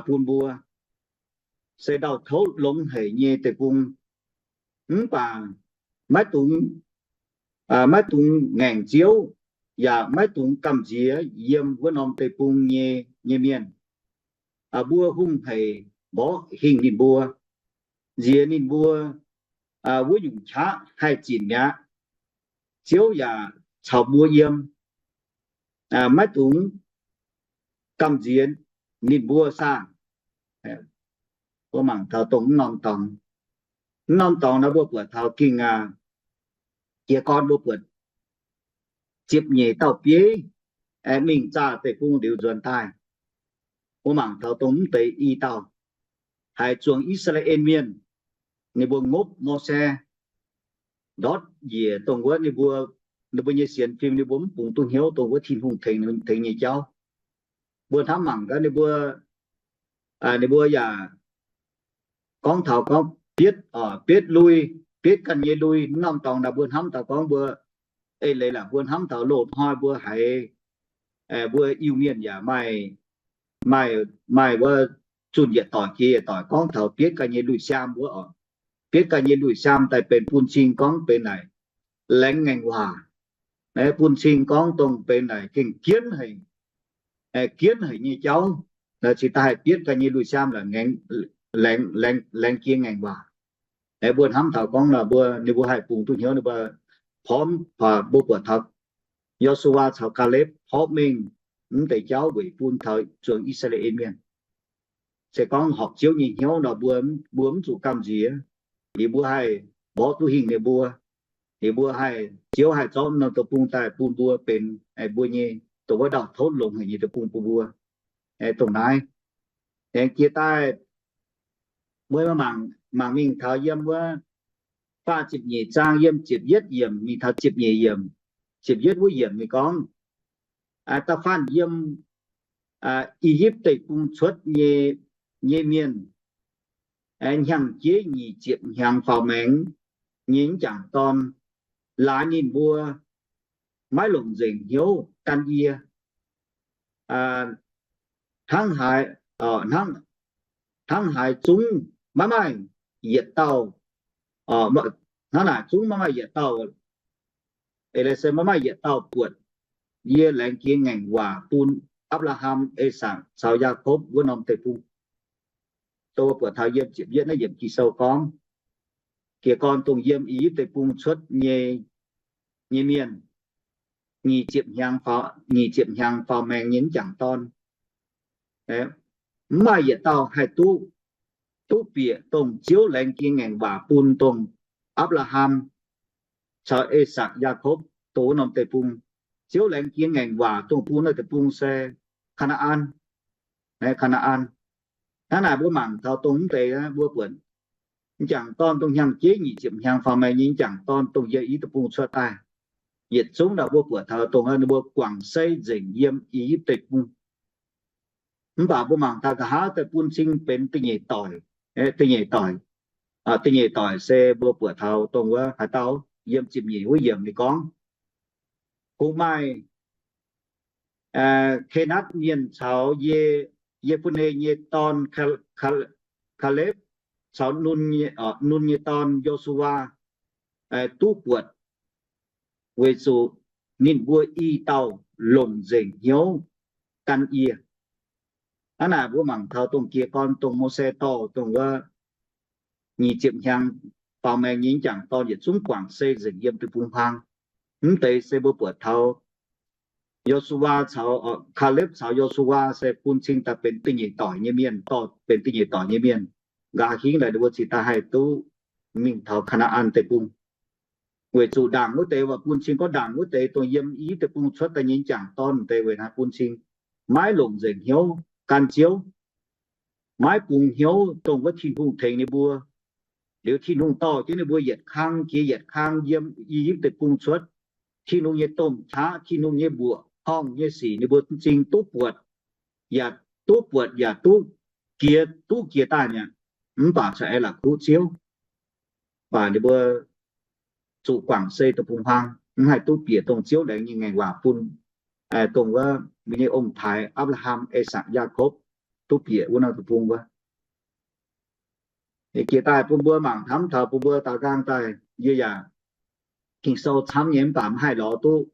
bun mbuo. Se ndau-kouv longx haic nyei deic-bung, mv baac maiv dungx, maiv dungx ngaengc Ziouv, yaac maiv dungx gamh nziex yiem wuov norm deic-bung nyei, nyei mienh. Mbuo hungh haic mborqv hingh ninh mbuo, nziex ninh mbuo wuov nyungc qaqv haih zinc mi'aqv. Ziouv yaac caux mbuo yiem, maiv dungx gamh nziex ninh mbuo saah. Mbuo mangc taux dongh mv norm dorngx. Mv norm dorngx naaiv mbuo buatc taux Ging, jiez gorn mbuo buatc ziepc nyeic dauh bieiv mingh zaah deic-bung liuz nzuonx daaih. Mbuo mangc taux dongh mv deix i dauh haiz zuangx I^saa^laa^en mienh, ninh mbuo ngopv Mose, ndortv njiec dongh wuov ninh mbuo, ninh mbuo nyei sienx fim, ninh mbuo mv bungx duqv hnyouv dongh wuov Tin-Hungh tengx, tengx nyei jauv. Mbuo hnamv mangc gaax ninh mbuo, ninh mbuo yaac gorngv taux gorngv bietv, bietv lui, bietv ganh nyei lui. Mv norm dorngx naaic mbuo hnamv taux gorngv mbuo eix leiz laaic mbuo hnamv taux loz-hnoi mbuo haiz, mbuo Iu-Mienh yaac maaih, maaih, maaih wuov zunh yietc doic jiex yietc doic gorngv taux bietv ganh nyei lui-siaam wuov oc. Bietv ganh nyei lui-siaam daaih benx bun cing gorngv benx naaic laengz ngaengc waac. Bun cing gorngv dongh benx naaic gengh jienv haic, jienv haic nyei jauv. Cingx daaih haih bietv ganh nyei lui-siaam laengz, laengz jiex ngaengc waac. Mbuo hnamv taux gorngv naaic mbuo, ninh mbuo haih bungx duqv hnyouv, ninh mbuo pormv, mbuo buatc taux Yo^su^waa caux Kaalepv porv mengh mv deix jauv weic bun taux zuangx I^saa^laa^en mienh. Se gorngv horpc Ziouv nyei hnyouv nor, mbuo, mbuo mv zuqc gamh nziex. Liuz mbuo haih mborqv duqv hingh ninh mbuo. Liuz mbuo haih, Ziouv haih zorqv norm deic-bung daaih bun mbuo benx mbuo nyei, dongh wuov ndau-kouv longx haic nyei deic-bung bun mbuo. Dongh naaiv, aengx jiex daaih, mbuo mangc, mangc mingh taux yiem wuov faah ziepc nyeic zaang yiem ziepc yietv yiemc mingh taux ziepc nyeic yiemc, ziepc yietv wuov yiemc ninh gorngv, da'faanh yiem I^yipv Deic-Bung cuotv nyei, nyei mienh, hnyangx-jeiv nyic ziepc hnyangx faaux maengx nyei m'jangc dorn, laaix ninh mbuo maiv longc nzengc hnyouv gan yie. Hnangv haaix, hnangv, hnangv haaix zungv maiv maaih yietc dauh, hnangv naaic zungv maiv maaih yietc dauh, eix leiz se maiv maaih yietc dauh buatc yie laengz jiex ngaengc waac bun Apc^laa^ham, Esaakc caux Yaakopv wuov norm deic-bung. Dongh buatc taux yiem ziepc yietv naaiv yiemc Ging-Sou gorngv, jiez gorn dongh yiem I^yipv Deic-Bung cuotv nyei, nyei mienh, nyic ziepc hnyangx faaux, nyic ziepc hnyangx faaux maengx nyei m'jangc dorn, mv maaih yietc dauh haih duqv, duqv bieqc dongh Ziouv laengz jiex ngaengc waac bun dongh Apc^laa^ham caux Esaakc, Yaakopv dongh wuov norm deic-bung. Ziouv laengz jiex ngaengc waac dongh bun naaiv deic-bung se Kaa^naa^an. Kaa^naa^an. Hnangv naaic mbuo mangc taux dongh mv deix mbuo buatc m'jangc dorn dongh hnyangx-jeiv nyic ziepc hnyangx faaux maengx nyei m'jangc dorn dongh yiem I^yipv Deic-Bung cuotv daaih. Yietc zungv naaic mbuo buatc taux dongh ninh mbuo guangc sei nzengc yiem I^yipv Deic-Bung. Mv baac mbuo mangc taux nqa'haav daaih bun cing benx da'nyeic doic, da'nyeic doic, da'nyeic doic se mbuo buatc taux dongh wuov haaix dauh, yiem ziepc nyeic wuov yiemc ninh gorngv, kungx maaih Kenatv Mienh caux Ye, Ye^fun^ne nyei dorn, Kaalepv, caux Nun nyei dorn, Yo^su^waa, duqv buatc, weic zuqc ninh mbuo i dauh longc nzengc hnyouv gan yie. Hnangv naaic mbuo mangc taux dongh jiez gorn dongh Mose dorh dongh wuov nyic ziepc hnyangx faaux maengx nyei m'jangc dorn yietc zungv guangc se nzengc yiem deic-bung-huaang. Mv deix se mbuo buatc taux Yo^su^waa caux, Kaalepv caux Yo^su^waa se bun cing daaih benx da'nyeic doic nyei mienh, dorh benx da'nyeic doic nyei mienh. Nqa'haav hingv naaic ninh mbuo cingx daaih haih duqv mingh taux Kaa^naa^an Deic-Bung. Weic zuqc ndaangc wuov deix, waac bun cing gorngv ndaangc wuov deix dongh yiem I^yipv Deic-Bung cuotv daaih nyei m'jangc dorn deix weic naaiv bun cing maiv longc nzengc hnyouv gan Ziouv, maiv bungx hnyouv dongh wuov Tin-Hungh tengx ninh mbuo. Liuz Tin-Hungh dorh jienv ninh mbuo yietc kang jiex yietc kang yiem I^yipv Deic-Bung cuotv. Tin-Hungh nyei domh qaqv, Tin-Hungh nyei mbuoqc horngh nyei sic ninh mbuo za'gengh duqv buatc, yaac duqv buatc yaac duqv jiex, duqv jiex daaih mi'aqv. Mv baac corc aengx la'kuqv Ziouv. Mv baac ninh mbuo zuqc guangc se deic-bung-huaang, mv haih duqv bieqc dongh Ziouv laengz nyei ngaengc waac bun, dongh wuov ninh nyei ong-taaix Apc^laa^ham, I^sakc, Yaakopv duqv bieqc wuov norm deic-bung wuov. Jiex daaih bun mbuo mangc hnamv taux bun mbuo daaux nqaang daaih, yie yaac Ging-Sou camv nyei mv baac mv haih lorz duqv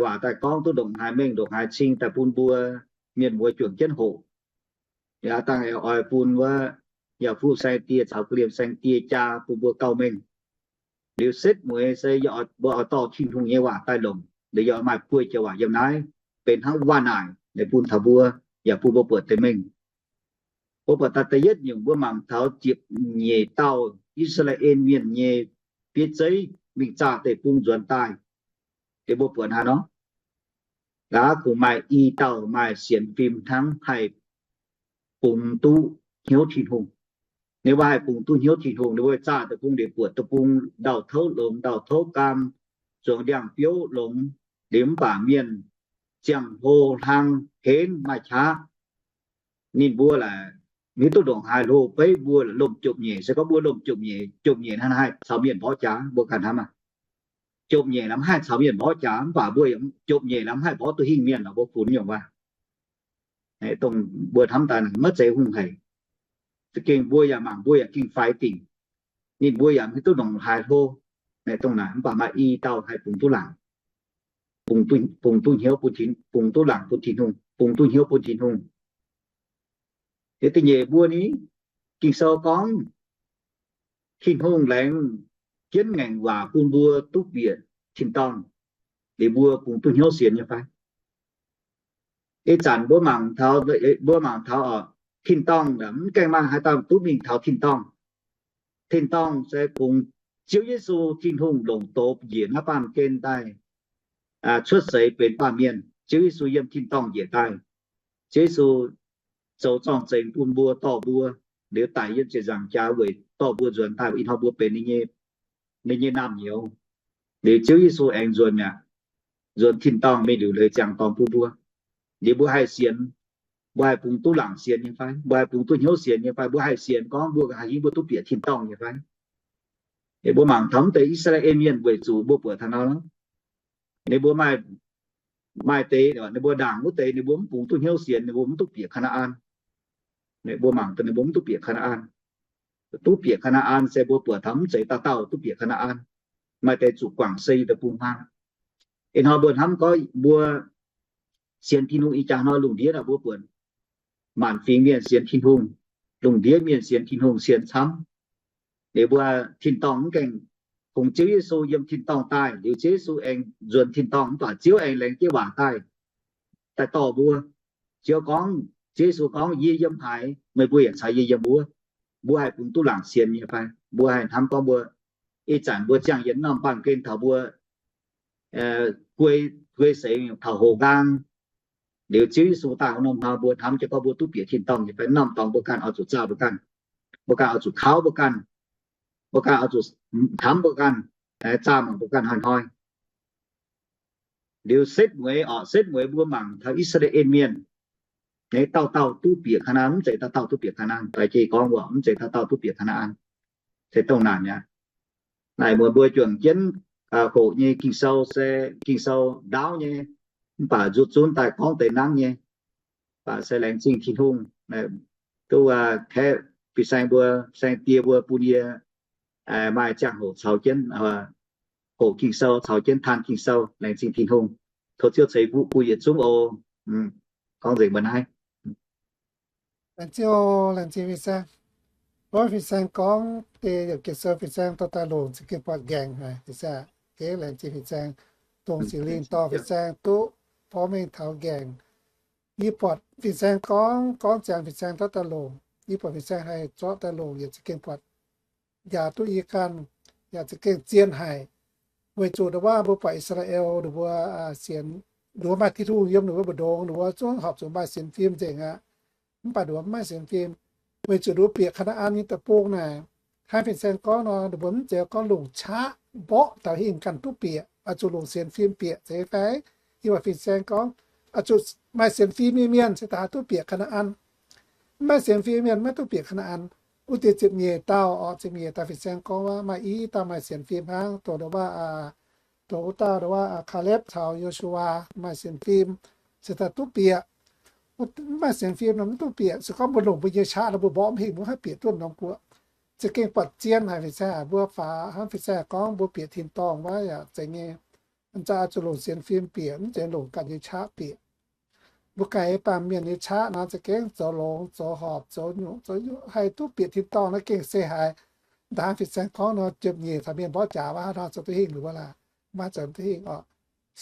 waac daaih gorngv duqv ndongc haaix mengh ndongc haaix cing daaih bun mbuo mienh muoz juangc jienv hoqc. Yaac dangh oix bun wuov yaac fuqv saeng-die caux ga'liemh saeng-die jaa bun mbuo gauh mengh. Liuz setv mueiz se mbuo oix dorh Tin-Hungh nyei waac daaih longc, liuz yaac maaih buo joux waac yiem naaiv benx hnangv waac naaic, ninh bun taux mbuo, yaac bun mbuo buatc deix mengh. Mbuo buatc daaih da'yietv nyungc, mbuo mangc taux ziepc nyeic dauh I^saa^laa^en Mienh nyei bieiv zeiv mingh zaah deic-bung nzuonx daaih, liuz mbuo buatc haaix nor, gaax kungx maaih i dauh maaih sienx fim hnangv haih bungx duqv hnyouv Tin-Hungh. Ninh mbuo haih bungx duqv hnyouv Tin-Hungh, ninh mbuo zaah deic-bung liuz buatc deic-bung ndau-touv longx, ndau-touv gaam, zuangx ndiangx-biouv longx, liuz mv baac mienh ziangh hlo hlang henv maaih qaqv. Ninh mbuo laaix hiuv duqv ndongc haaix hlo beiv mbuo lomh jopv-nyeic. Se gorngv mbuo lomh jopv-nyeic, jopv-nyeic hnangv haih caux mienh mborqv jaax, mbuo ganh hnamv aqv. Jopv-nyeic laaix mv haih caux mienh mborqv jaax, mv baac mbuo jopv-nyeic laaix mv haih mborqv duqv hingh mienh nor, mbuo funx nyungc waac. Dongh mbuo hnamv daaih maiv zeiz hungh haic. Za'gengh mbuo yaac mangc, mbuo yaac gengh faix dingc. Ninh mbuo yaac mv hiuv duqv ndongc haaix hlo. Naaiv dongh naaic, mv baac maaih i dauh haih bungx duqv laangc, bungx duqv hnyouv bun, bungx duqv laangc bun Tin-Hungh, bungx duqv hnyouv bun Tin-Hungh. Liuz da'nyeic mbuo ni, Ging-Sou gorngv Tin-Hungh laengz jienv ngaengc waac bun mbuo duqv bieqc tin-dorngh, liuz mbuo bungx duqv hnyouv sienx nyei fai? Ih zanc mbuo mangc taux, mbuo mangc taux oc, tin-dorngh mv gaengh maaih haaix dauh duqv mingh taux tin-dorngh. Tin-dorngh se kungx Ziouv Yesu Tin-Hungh longc doz njiec naaiv baamh gen daaih cuotv seix benx baamh mienh. Ziouv Yesu yiem tin-dorngh njiec daaih. Ziouv Yesu zoux zorng-zengx bun mbuo, dorh mbuo, liuz daic yiem ziepc nzaangc jaax weic dorh mbuo nzuonx daaih ih hnoi mbuo benx ninh nyei naamh nyouz. Liuz Ziouv Yesu aengx nzuonx mi'aqv, nzuonx tin-dorngh mingh liuc leiz ziangh dorngh bun mbuo. Liuz mbuo haih sienx, mbuo haih bungx duqv laangc sienx nyei fai? Mbuo haih bungx duqv hnyouv sienx nyei fai? Mbuo haih sienx gorngv mbuo haih hingv mbuo duqv bieqc tin-dorngh nyei fai? Mbuo mangc taux mv deix I^saa^laa^en Mienh weic zuqc mbuo buatc taux nor, ninh mbuo maaih, maaih deix ninh mbuo ndaangc wuov deix ninh mbuo mv bungx duqv hnyouv sienx, ninh mbuo mv duqv bieqc Kaa^naa^an. Mbuo mangc daaih ninh mbuo mv duqv bieqc Kaa^naa^an. Duqv bieqc Kaa^naa^an se mbuo buatc taux mv zeiz dauh dauh duqv bieqc Kaa^naa^an. Maaih deix zuqc guangc se deic-bung-huaang. Ih hnoi mbuo hnamv gorngv mbuo sienx Tin-Hungh ih jaax hnoi lungh ndiev naaic mbuo buatc maanc fingx mienh sienx Tin-Hungh, lungh ndiev mienh sienx Tin-Hungh sienx camv. Liuz mbuo tin-dorngh mv gaengh, kungx Ziouv Yesu yiem tin-dorngh daaih, liuz Ziouv Yesu aengx nzuonx tin-dorngh mv baac Ziouv aengx laengz jienv waac daaih, daaih dorh mbuo. Ziouv gorngv, Ziouv Yesu gorngv, Yie yiem haaix, meih mbuo yaac caux yie yiem wuov. Mbuo haih bungx duqv laangc sienx nyei fai? Mbuo haih hnamv gorngv mbuo ih zanc mbuo ziangh yietc norm baamh gen taux mbuo guei, guei seix taux houx nqaang, liuz Ziouv Yesu daaih wuov norm hnoi mbuo hnamv jienv gorngv mbuo duqv bieqc tin-dorngh nyei fai? Norm dorngx mbuo ganh oix zuqc zaah mbuo ganh, mbuo ganh oix zuqc kaux mbuo ganh, mbuo ganh oix zuqc hnamv mbuo ganh, zaah mangc mbuo ganh hnoi-hnoi. Liuz setv mueiz oc, setv mueiz mbuo mangc taux I^saa^laa^en Mienh, dauh dauh duqv bieqc Kaa^naa^an, mv zeiz dauh dauh duqv bieqc Kaa^naa^an. Daaih jiex gorngv waac, mv zeiz dauh dauh duqv bieqc Kaa^naa^an. Se dongh naaic mi'aqv. Naaic muonz mbuo juangc jienv hoqc nyei Ging-Sou se Ging-Sou ndaauv nyei. Mv baac nzuqc zunv daaih gorngv deix nangv nyei. Mv baac se laengz zingh Tin-Hungh, duqv kaeqv fin-saeng mbuo, fin-saeng die mbuo bun yie maaih ziangh hoc caux jienv hoqc Ging-Sou, caux jienv taan Ging-Sou. Laengz zingh Tin-Hungh. Tov Ziouv ceix fuqv bun yietc zungv oc. Gorngv nzengc mbuo naaiv. Laengz zingh, laengz zingh fin-saeng. Gorngv fin-saeng gorngv deix yietc Ging-Sou, fin-saeng dorh daaih longc za'gengh buatc nqaengc haic. Fin-saeng, laengz zingh fin-saeng, dongh Singx Lingh dorh fin-saeng duqv porv mengh taux nqaengc. Yie buatc fin-saeng gorngv, gorngv ziangx fin-saeng dorh daaih longc. Yie buatc fin-saeng haih zorqv daaih longc yietc za'gengh buatc, yaac duqv yie ganh, yaac za'gengh zien haic. Weic zuqc ndongc wuov mbuo buatc I^saa^laa^en ninh mbuo sienx, ninh mbuo maaih Tin-Hungh yiem ninh mbuo mbu'ndongx, ninh mbuo zungv horpc zuqc maaih sienx fim nzengc aqv. Mv baac ninh mbuo mv maaih sienx fim, weic zuqc ninh mbuo bieqc Kaa^naa^an nyei deic-bung naaic. Hnangv fin-saeng gorngv nor, ninh mbuo mv zeiz gorngv longc qaqv mborqv taux hingh ganh duqv bieqc, oix zuqc longc sienx fim bieqc zeiz fai? Yie buatc fin-saeng gorngv, oix zuqc maaih sienx fim nyei mienh se daaih haih duqv bieqc Kaa^naa^an. Mv maaih sienx fim mienh maiv duqv bieqc Kaa^naa^an. Wuov deix ziepc nyeic dauh orqc, ziepc nyeic dauh fin-saeng gorngv wuov maaih i dauh maaih sienx fim hnangv, dongh wuov, dongh wuov dauh wuov, Kaalepv caux Yo^su^waa maaih sienx fim, se daaih duqv bieqc. Mv maaih sienx fim nor mv duqv bieqc. Se gorngv mbuo longc mbuo nyei qaqv nor, mbuo mborqv mv hingh, mbuo haih bieqc duqv norm guoqv. Za'gengh buatc zien haic fin-saeng, mbuo faaux hnangv fin-saeng gorngv mbuo bieqc tin-dorngh wuov yaac zeiz nyei. Mv zeiz oix zuqc longc sienx fim bieqc, mv zeiz longc ganh nyei qaqv bieqc. Mbuo ganh nyei baamh mienh nyei qaqv nor, za'gengh zoux longx, zoux horpc, zoux nyungc, zoux nyungc haih duqv bieqc tin-dorngh naaiv gengh se haiz. Ndaangc fin-saeng gorngv nor, ziepc nyeic caux mienh mborqv jaax wuov hnangv nor zoux duqv hingh, ninh mbuo laaix maiv zoux duqv hingh orqc.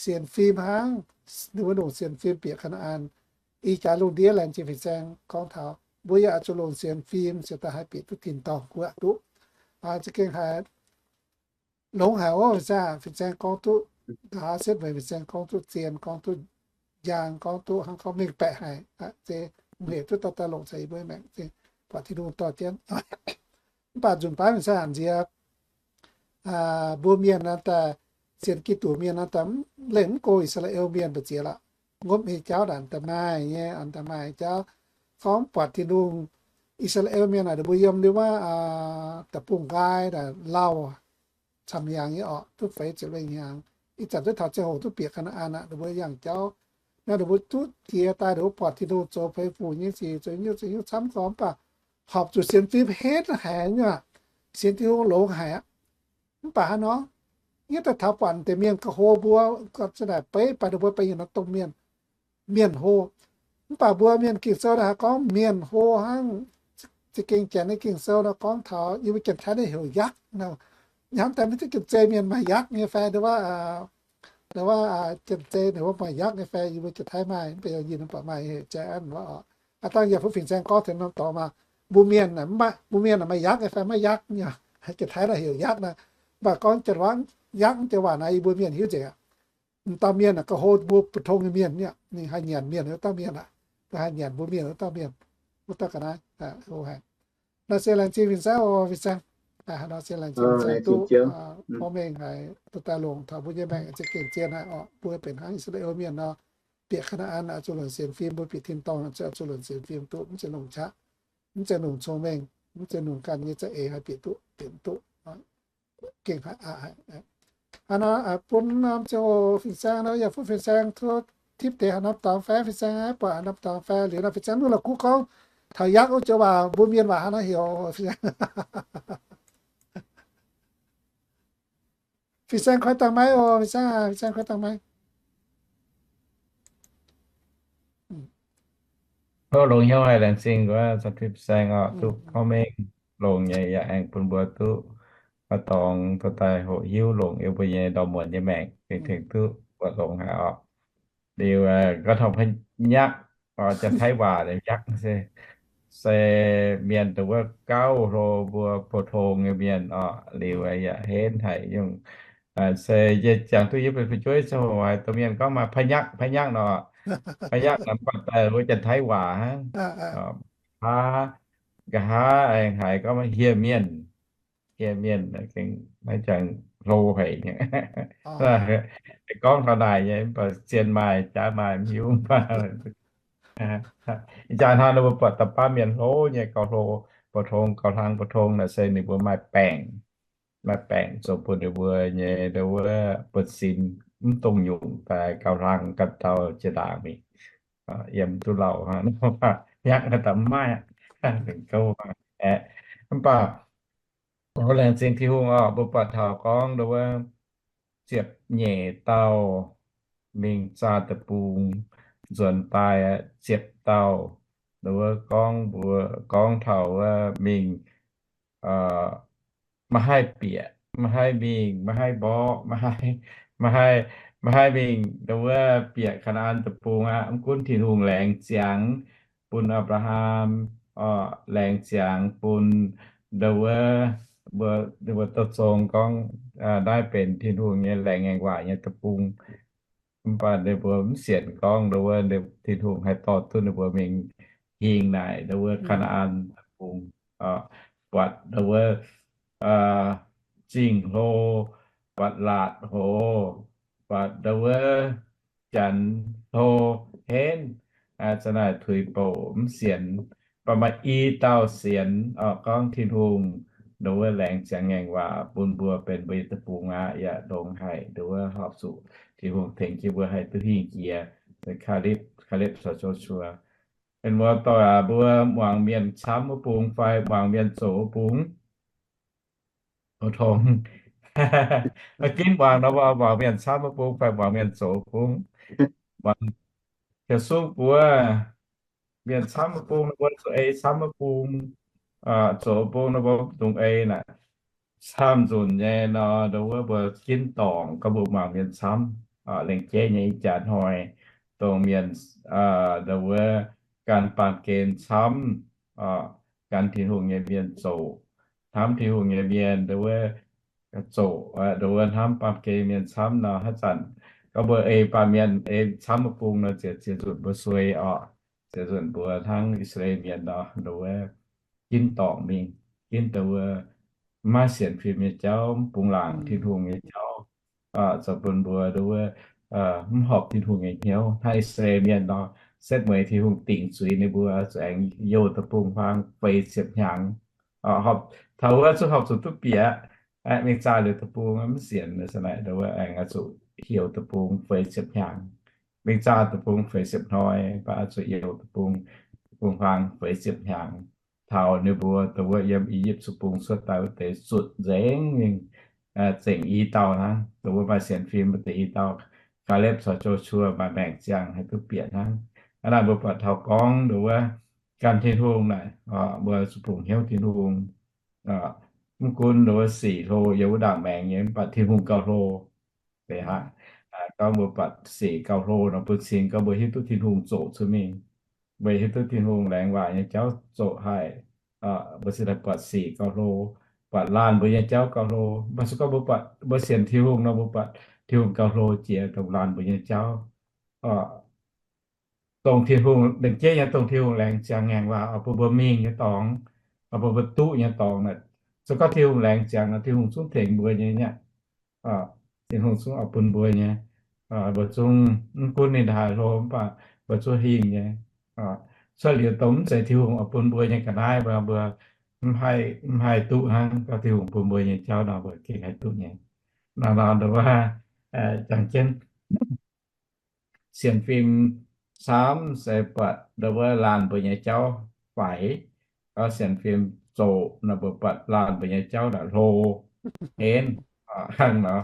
Sienx fim hnangv, ninh mbuo longc sienx fim bieqc Kaa^naa^an. Ih jaax lungh ndiev laengz zingh fin-saeng gorngv taux mbuo yaac oix zuqc longc sienx fim se daaih haih bieqc duqv tin-dorngh guoqv duqv. Za'gengh haiz longx haic ov, fin-saeng, fin-saeng gorngv duqv nqa'haav setv mueiz, fin-saeng gorngv duqv zien, gorngv duqv njang, gorngv duqv hnangv gorngv mengh baeqc haic. Zeiz mv hec duqv dorh daaih longc caux yie mbuo maengc, buatc Tin-Hungh dorh jienv. Mv baac nzunc baav fin-saeng nziex, mbuo mienh naaiv daaih, sienx Giduc mienh naaiv daaih, lengh mv go I^saa^laa^en mienh mbu'ziex lorqc. Ngopv nyei jauv naaic daaih maaih nyei, daaih maaih jauv gorngv buatc Tin-Hungh, I^saa^laa^en mienh naaic ninh mbuo yiem liuz wuov deic-bung-nqaai naaic lauh camv hnyangx nyei orqc, duqv feix ziepc lengh hnyangx. Ih zanc duqv taux ziangh hoc duqv bieqc Kaa^naa^an aqv, ninh mbuo yangh jauv. Naaiv ninh mbuo duqv jiex daaih, ninh mbuo buatc Tin-Hungh zoux feix fuc nyei sic, zoux nyungc zoux nyungc camv gorngv, mv baac horpc zuqc sienx fim henv haic nyei aqv. Sienx Tin-Hungh longx haic aqv. Mv baac hnangv nor, yie daaih taux buatc deix mienh ga'hlo mbuo, ga'naaiv beiv baac ninh mbuo benx yietc norm domh mienh, mienh hlo. Mv baac mbuo mienh Ging-Sou naaiv haih gorngv mienh hlo hnangv. Za'gengh janx nyei Ging-Sou nor gorngv taux yie mbuo janx-taiv naaiv heuc yakv nor. Hnamv daaih maiv zeiz janx-zei mienh maaih yakv nyei fai, wuov, wuov janx-zei ninh mbuo maaih yakv nyei fai, yie mbuo janx-taiv maaih, mv baac yie mbuo baac maaih heuc jai an wuov oc. Aa, dangh yaac fu fin-saeng gorngv tengx norm dorngx maah, mbuo mienh, mbuo mienh maaih yakv nyei fai maiv yakv nyei. Janx-taiv naaiv heuc yakv naaiv. Mv baac gorngv janx-waac, yakv nyei waac naaiv yie mbuo mienh hiuv nzengc aqv. M'dauh mienh aac, ga'hlo mbuo mbu'ndongx nyei mienh, ninh haih nyanc mienh wuov dauh mienh aqv. Haih nyanc mbuo mienh wuov dauh mienh, wuov dauh ga'naaiv. Naaiv se laengz zingh fin-saeng oc, fin-saeng. Naaiv se laengz zingh fin-saeng duqv porv mengh haic, dorh daaih longc taux mbuo nyei maengc za'gengh zien haic oc. Mbuo benx hnangv I^saa^laa^en mienh nor, bieqc Kaa^naa^an oix zuqc longc sienx fim, mbuo bieqc tin-dorngh oix zuqc longc sienx fim duqv, mv zeiz longc qaqv, mv zeiz longc cong-mengh, mv zeiz longc ganh nyei za'eix haih bieqc duqv, bieqc duqv. Gengh haiz aqv. Hnangv nor bun norm ziangh hoc fin-saeng nor, yaac bun fin-saeng tov tipv deix haaix norm dorngx fai, fin-saeng buatc haaix norm dorngx fai liuz nor, fin-saeng mv la'kuqv gorngv taux yakv wuov joux waac, mbuo mienh waac hnangv nor heuc. Fin-saeng koi dangh maiv oc, fin-saeng, fin-saeng koi dangh maiv. Longx hnyouv haic, laengz zingh wuov fin-saeng oc, duqv porv mengh longx nyei yaac aengx bun mbuo duqv dorngx dorh daaih hoqc hiuv longc yiem mbuo nyei ndau muonz nyei maengc, tengx duqv buatc longx haic oc. Liuz gorngv taux hnyakv, janx-taiv waac yakv se, se mienh dongh wuov gauh hlo mbuo pou-tong nyei mienh oc. Liuz yaac henv haic nyungc. Se yie jangx duqv yie benx fu'jueiv ziangh hoc haiz dongh mienh gorngv maaih พยัคฆ์ พยัคฆ์ nor, พยัคฆ์ nor mv baac daaih wuov janx-taiv waac hnangv. Nqa'haav, nqa'haav aengx haiz gorngv maaih hieh mienh, hieh mienh gengh maiv jangx hlo haic nyei. Gorngv taux naaic nyei mv baac zien maaih jaaix maaih mv hiuv mv baac. Ih jaax hnoi ninh mbuo buatc da'faanh mienh hlo nyei gauh hlo, pou-tong gauh hlang pou-tong naaic se ninh mbuo maaih baengc, maaih baengc zoux bun ninh mbuo nyei wuov buonv-sin mv dongh nyungc daaih gauh hlang ganh dauh jiex ndaangc mingh. Yiem duqv lauh hnangv, nyakv daaih mv maaih, aeqv, mv baac laengz zingh Tin-Hungh oc, mbuo buatc taux gorngv nduov wuov ziepc nyeic dauh mingh zaah deic-bung, nzuonx daaih ziepc dauh nduov wuov gorngv mbuo, gorngv taux wuov mingh maiv haih bieqc, maiv haih mingh, maiv haih mborqv, maiv haih, maiv haih, maiv haih mingh nduov wuov bieqc Kaa^naa^an Deic-Bung aqv. Mv gunv Tin-Hungh laengz ziangx bun Apc^laa^ham, laengz ziangx bun nduov wuov, mbuo, mbuo duqv zong gorngv naaiv benx Tin-Hungh nyei laengz ngaengc waac nyei deic-bung. Mv baac ninh mbuo mv sienx gorngv nduov wuov Tin-Hungh haih dorh duqv ninh mbuo mingh hingh naaic nduov wuov Kaa^naa^an Deic-Bung, buatc nduov wuov zingh hlo, buatc laatc hoz, buatc nduov wuov janx hlo henv, za'naaic tuix bouc mv sienx. Mv baac maaih i dauh sienx oc, gorngv Tin-Hungh nduov wuov laengz ziangx ngaengc waac bun mbuo benx mbuo nyei deic-bung aqv. Yaac longx haic nduov wuov horpc zuqc Tin-Hungh tengx jienv mbuo haih duqv hingh jiex. Kaalipv, Kaalipv caux Josua. Mienh muoz-doic aac, mbuo muangx mienh camv wuov bung fai muangx mienh zoqc wuov bung? Pou tong. Ginv muangx nor, mbuo muangx mienh camv wuov bung fai muangx mienh zoqc wuov bung? Muangx, Ziouv Sung mbuox, mienh camv wuov bung nor mbuo zuqc ei camv wuov bung, zoqc wuov bung nor mbuo dungx ei naaic. Camv nzunc nyei nor, nduov wuov mbuo ginv dorngc gorngv mbuo muangx mienh camv. Lengc jeiv nyei ih jaax hnoi, dongh mienh, nduov wuov gan baamh gen camv, gan Tin-Hungh nyei mienh zoqc, hnamv Tin-Hungh nyei mienh, nduov wuov zoqc, nduov wuov hnamv baamh gen mienh camv nor, haaix zanc gorngv mbuo ei baamh mienh ei camv wuov bung nor, ziouc ziex nzunc mbuo suei oc. Ziex nzunc mbuo hnangv I^saa^laa^en Mienh nor, nduov wuov ginv dorngc mingh, ginv nduov wuov maiv sienx fim nyei jauv, mv bungx laangc Tin-Hungh nyei jauv, zoux bun mbuo nduov wuov mv horpc Tin-Hungh nyei hnyouv. Hnangv I^saa^laa^en Mienh nor, setv mueiz Tin-Hungh dingc zuiz ninh mbuo zuqc aengx youh deic-bung-huaang feix ziepc hnyangx. Taux wuov zungv horpc zuqc duqv bieqc, mingh zaah liuz deic-bung mv sienx, za'naaic nduov wuov aengx oix zuqc heuc deic-bung feix ziepc hnyangx. Mingh zaah deic-bung feix ziepc hnoi, mv baac oix zuqc youh deic-bung, deic-bung-huaang feix ziepc hnyangx. Taux ninh mbuo nduov wuov yiem I^yipv Zuqc Bung cuotv daaih wuov deix zutc nzengc mingh, zengc i dauh hnangv. Nduov wuov maaih sienx fim wuov deix i dauh, Kaalepv caux Joshuaa maaih maengc ziangh haih duqv bieqc hnangv. Hnangv naaic mbuo buatc taux gorngv nduov wuov gan Tin-Hungh naaic, mbuo zuqc bungx hnyouv Tin-Hungh. Mv gunv nduov wuov sic hlo yiem wuov ndaangc maengx nyei, mv baac Tin-Hungh gauh hlo. Gorngv mbuo buatc sic gauh hlo nor, bun cing gorngv mbuo hiuv duqv Tin-Hungh zoqc cuotv mingh. Mbuo hiuv duqv Tin-Hungh laengz waac nyei jauv zoqc haic, mbuo cingx daaih buatc sic gauh hlo, buatc laanh mbuo nyei jauv gauh hlo. Mv baac se gorngv mbuo buatc, mbuo sienx Tin-Hungh nor, mbuo buatc Tin-Hungh gauh hlo jiex dongh laanh mbuo nyei jauv. Dongh Tin-Hungh, lengc jeiv nyei dongh Tin-Hungh laengz ziangx ngaengc waac oix bun mbuo mingh nyei dorngx, oix bun mbuo duqv nyei dorngx naaic, se gorngv Tin-Hungh laengz ziangx nor, Tin-Hungh zungv tengx mbuo nyei nyaqv. Tin-Hungh zungv oix bun mbuo nyei. Mbuo zungv mv gunv ninh haaix hlo mv baac mbuo zungv hingh nyei. Cuotv liuz dongh mv zeiz Tin-Hungh oix bun mbuo nyei ga'naaiv, mbuo, mbuo mv haih, mv haih duqv hnangv. Gorngv Tin-Hungh bun mbuo nyei jauv nor, mbuo gengh haih duqv nyei. Nor, nor, nduov wuov, jangx jienv sienx fim camv se buatc nduov wuov laanh mbuo nyei jauv faix. Gorngv sienx fim zoqc nor, mbuo buatc laanh mbuo nyei jauv naaic hlo henv hnangv nor.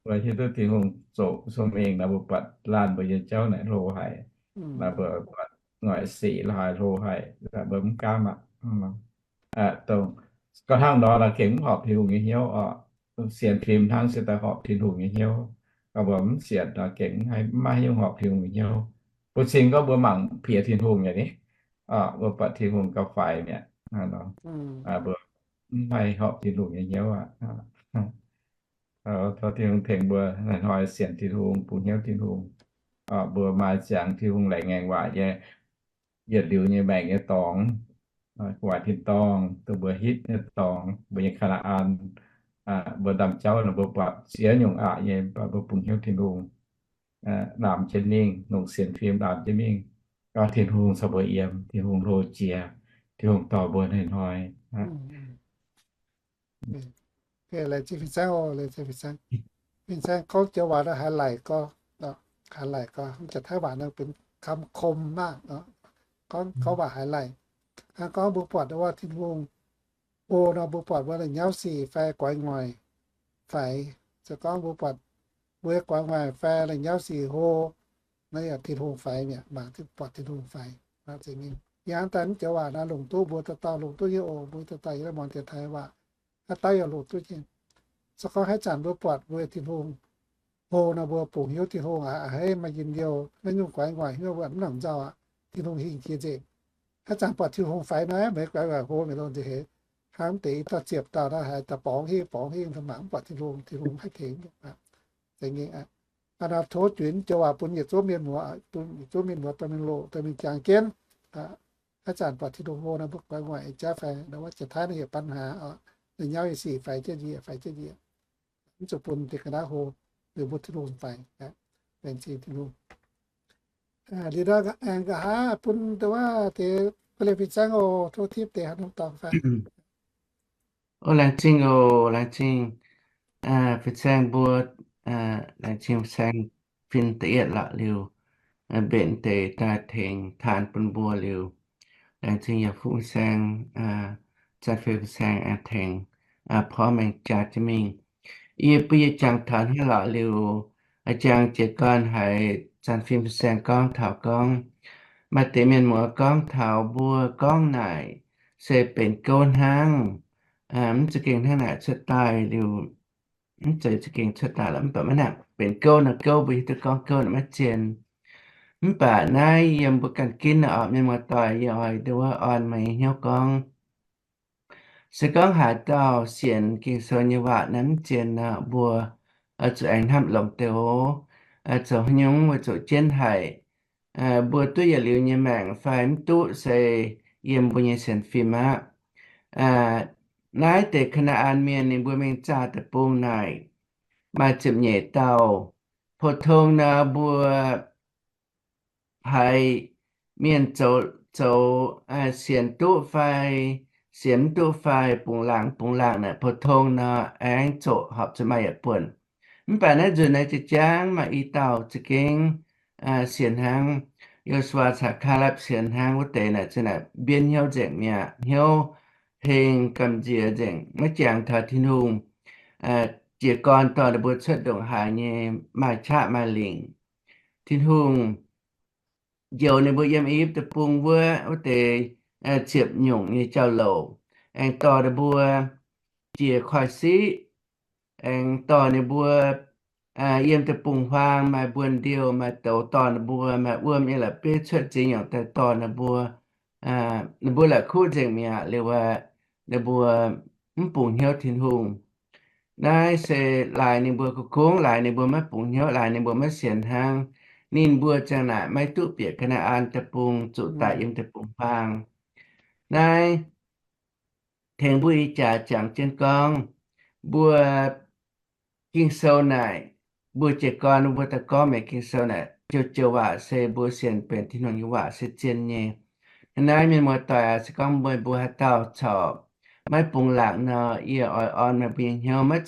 Mbuo hiuv duqv Tin-Hungh zoqc cong-mengh nor, mbuo buatc laanh mbuo nyei jauv naaic hlo haic. Naaic mbuo buatc ngoic sic la'haaix hlo haic, mbuo mv gaamv aqv. Dongh, gorngv hnangv nor, naaic gengh mv horpc Tin-Hungh nyei hnyouv oc. Sienx fim hnangv se daaih horpc Tin-Hungh nyei hnyouv. Gorngv mbuo mv sienx naaic gengh mv maaih hnyouv horpc Tin-Hungh nyei hnyouv. Bun cing gorngv mbuo mangc piex Tin-Hungh nyei ni, mbuo buatc Tin-Hungh gauh faix mi'aqv. Mbuo mv haih horpc Tin-Hungh nyei hnyouv aqv. Tov Tin-Hungh tengx mbuo hnoi-hnoi sienx Tin-Hungh, bungx hnyouv Tin-Hungh. Mbuo maaih ziangx Tin-Hungh laengz ngaengc waac nyei, yietc liuz nyei maengc nyei dorngx, gu'nguaaic tin-dorngh, dongh mbuo hitv nyei dorngx, mbuo nyei Kaa^naa^an, mbuo ndaamv-jauv nor mbuo buatc ziex nyungc aqc nyei, mv baac mbuo bungx hnyouv Tin-Hungh, laamh jienv mingh, longc sienx fim laamh jienv mingh, gorngv Tin-Hungh caux mbuo yiem, Tin-Hungh hlo jiex, Tin-Hungh dorh mbuo hnoi-hnoi. fin-saeng gorngv joux waac naaiv haiz laic gorx, haiz laic gorx. Mv jaax Taiv waac naaiv benx คำคม maah, gorngv, gorngv waac haiz laic. Hnangv gorngv mbuo buatc wuov Tin-Hungh hlo nor, mbuo buatc mbuo la'nyauv sic fai guaix nguaaic faix. Se gorngv mbuo buatc mbuo guaix nguaaic fai la'nyauv sic hlo, naaiv yaac Tin-Hungh faix mi'aqv, mangc buatc Tin-Hungh faix. Ih hnangv daaih mv joux waac naaiv longc duqv mbuo dauh dauh, longc duqv nyei oc. Mbuo dauh dauh yie mbuo muangx deix Taiv waac, haaix dauh yaac longc duqv nyei. Se gorngv haaix zanc mbuo buatc mbuo Tin-Hungh hlo nor, mbuo bungx hiuv Tin-Hungh aqv, a'hneiv maaih njien-youh, maiv nyungc guaix nguaaic hnyouv mbuo mv nangc nzauh aqv, Tin-Hungh hingh jiex nzengc. Haaix zanc buatc Tin-Hungh faix naaiv, meih guaix nguaaic hlo mi'aqv, longc nzengc heix. Hnangv deix i dauh ziepc dauh naaiv haiz daaih borngz hingh borngz hingh, mangc mv buatc Tin-Hungh, Tin-Hungh mv haih tengx. Aa, tov juix joux waac bun yietc zungv mienh muoz, bun yietc zungv mienh muoz dorh mingh loc, dorh mingh jangx jienv. Haaix zanc buatc Tin-Hungh hlo nor, mbuo guaix nguaaic jaav fai, wuov Janx-Taiv naaiv heuc ปัญหา orqc, la'nyauv nyei sic faix jienv njiec, faix jienv njiec. Mv zuqc bun diex ga'naaiv hlo, liuz mbuo Tin-Hungh faix. Laengz zingh Tin-Hungh. Liuz nor aengx nqa'haav bun dongh wuov deix guv liemh fin-saeng oc, tov tipv deix haaix norm dorngx fai. O, laengz zingh oc, laengz zingh fin-saeng mbuo, laengz zingh fin-saeng fin da'yietv lorqc liuz, mbenc deix daaih tengx taan bun mbuo liuz, laengz zingh yaac fuqv fin-saeng, Zanc-Fei fin-saeng aengx tengx porv mengh jaa jienv mingh. Yie bun yie jangx taux hnangv lorqc liuz, jangx jiez gorn haiz Zanc-Fei fin-saeng gorngv taux gorngv, maaih deix mienh muoz gorngv taux mbuo gorngv naaic se benx gouv hnangv, mv za'gengh hnangv naaic cuotv daaih liuz, mv zeiz za'gengh cuotv daaih lorqc, mv baac maiv hnangv benx gouv nor, gouv mbuo hiuv duqv gorngv gouv naaic maiv zien. Mv baac naaiv yiem mbuo ganh ginv nor, mienh muoz-doic, yie oix nduov orn meih nyei hnyouv gorngv, se gorngv haaix dauh sienx Ging-Sou nyei waac naaiv mv zien nor, mbuo zuqc aengx hnamv longx deix oc. Zoux haaix nyungc weic zuqc jienv haic, mbuo duqv yietc liuz nyei maengc fai mv duqv se yiem mbuo nyei sienx fim aqv. Naaiv deix Kaa^naa^an Mienh ninh mbuo mingh zaah deic-bung naaic, maaih ziepc nyeic dauh. Pou-tong nor mbuo haiz mienh zoux, zoux sienx duqv fai sienx mv duqv fai bungx laangc mv bungx laangc naaic, pou-tong nor aengx zoqc horpc zuqc maaih yietc buonc. Mv baac naaiv nzunc naaiv jiex jangv maaih i dauh za'gengh sienx hnangv Yo^su^waa caux Kaalapv sienx hnangv wuov deix naaic, za'naaic mbienv hnyouv nzengc mi'aqv, hnyouv heng gamh nziex nzengc, maiv jangx taux Tin-Hungh jiez gorn dorh ninh mbuo cuotv ndongc haaix nyei maaih qaqv maaih lingc. Tin-Hungh njoux ninh mbuo yiem I^yipv Deic-Bung wuov, wuov deix ziepc nyungc nyei jauv-louc, aengx dorh ninh mbuo jiex koiv-siqv, aengx dorh ninh mbuo yiem deic-bung-huaang maaih mbuonx-ndiouh, maaih douz dorh ninh mbuo, maaih wuom nyei la'bieiv cuotv ziex nyungc daaih dorh ninh mbuo. Ninh mbuo la'kuqv nzengc mi'aqv liuz, ninh mbuo mv bungx hnyouv Tin-Hungh. Naaiv se laaix ninh mbuo, ga'kungx laaix ninh mbuo maiv bungx hnyouv, laaix ninh mbuo maiv sienx hnangv. Ninh mbuo ziang naaic maiv duqv bieqc Kaa^naa^an Deic-Bung, zuqc daic yiem deic-bung-huaang. Naaiv tengx mbuo ih jaax jangx jienv gorngv, mbuo Ging-Sou naaic, mbuo jiez gorn mbuo daaih gorngv mingh Ging-Sou naaic, joux-joux waac se mbuo sienx benx Tin-Hungh nyei waac se zien nyei. Hnangv naaiv mienh muoz-doic aac, se gorngv meih mbuo haaix dauh corc maiv bungx laangc nor, yie oix orn meih mbuo nyei hnyouv, maiv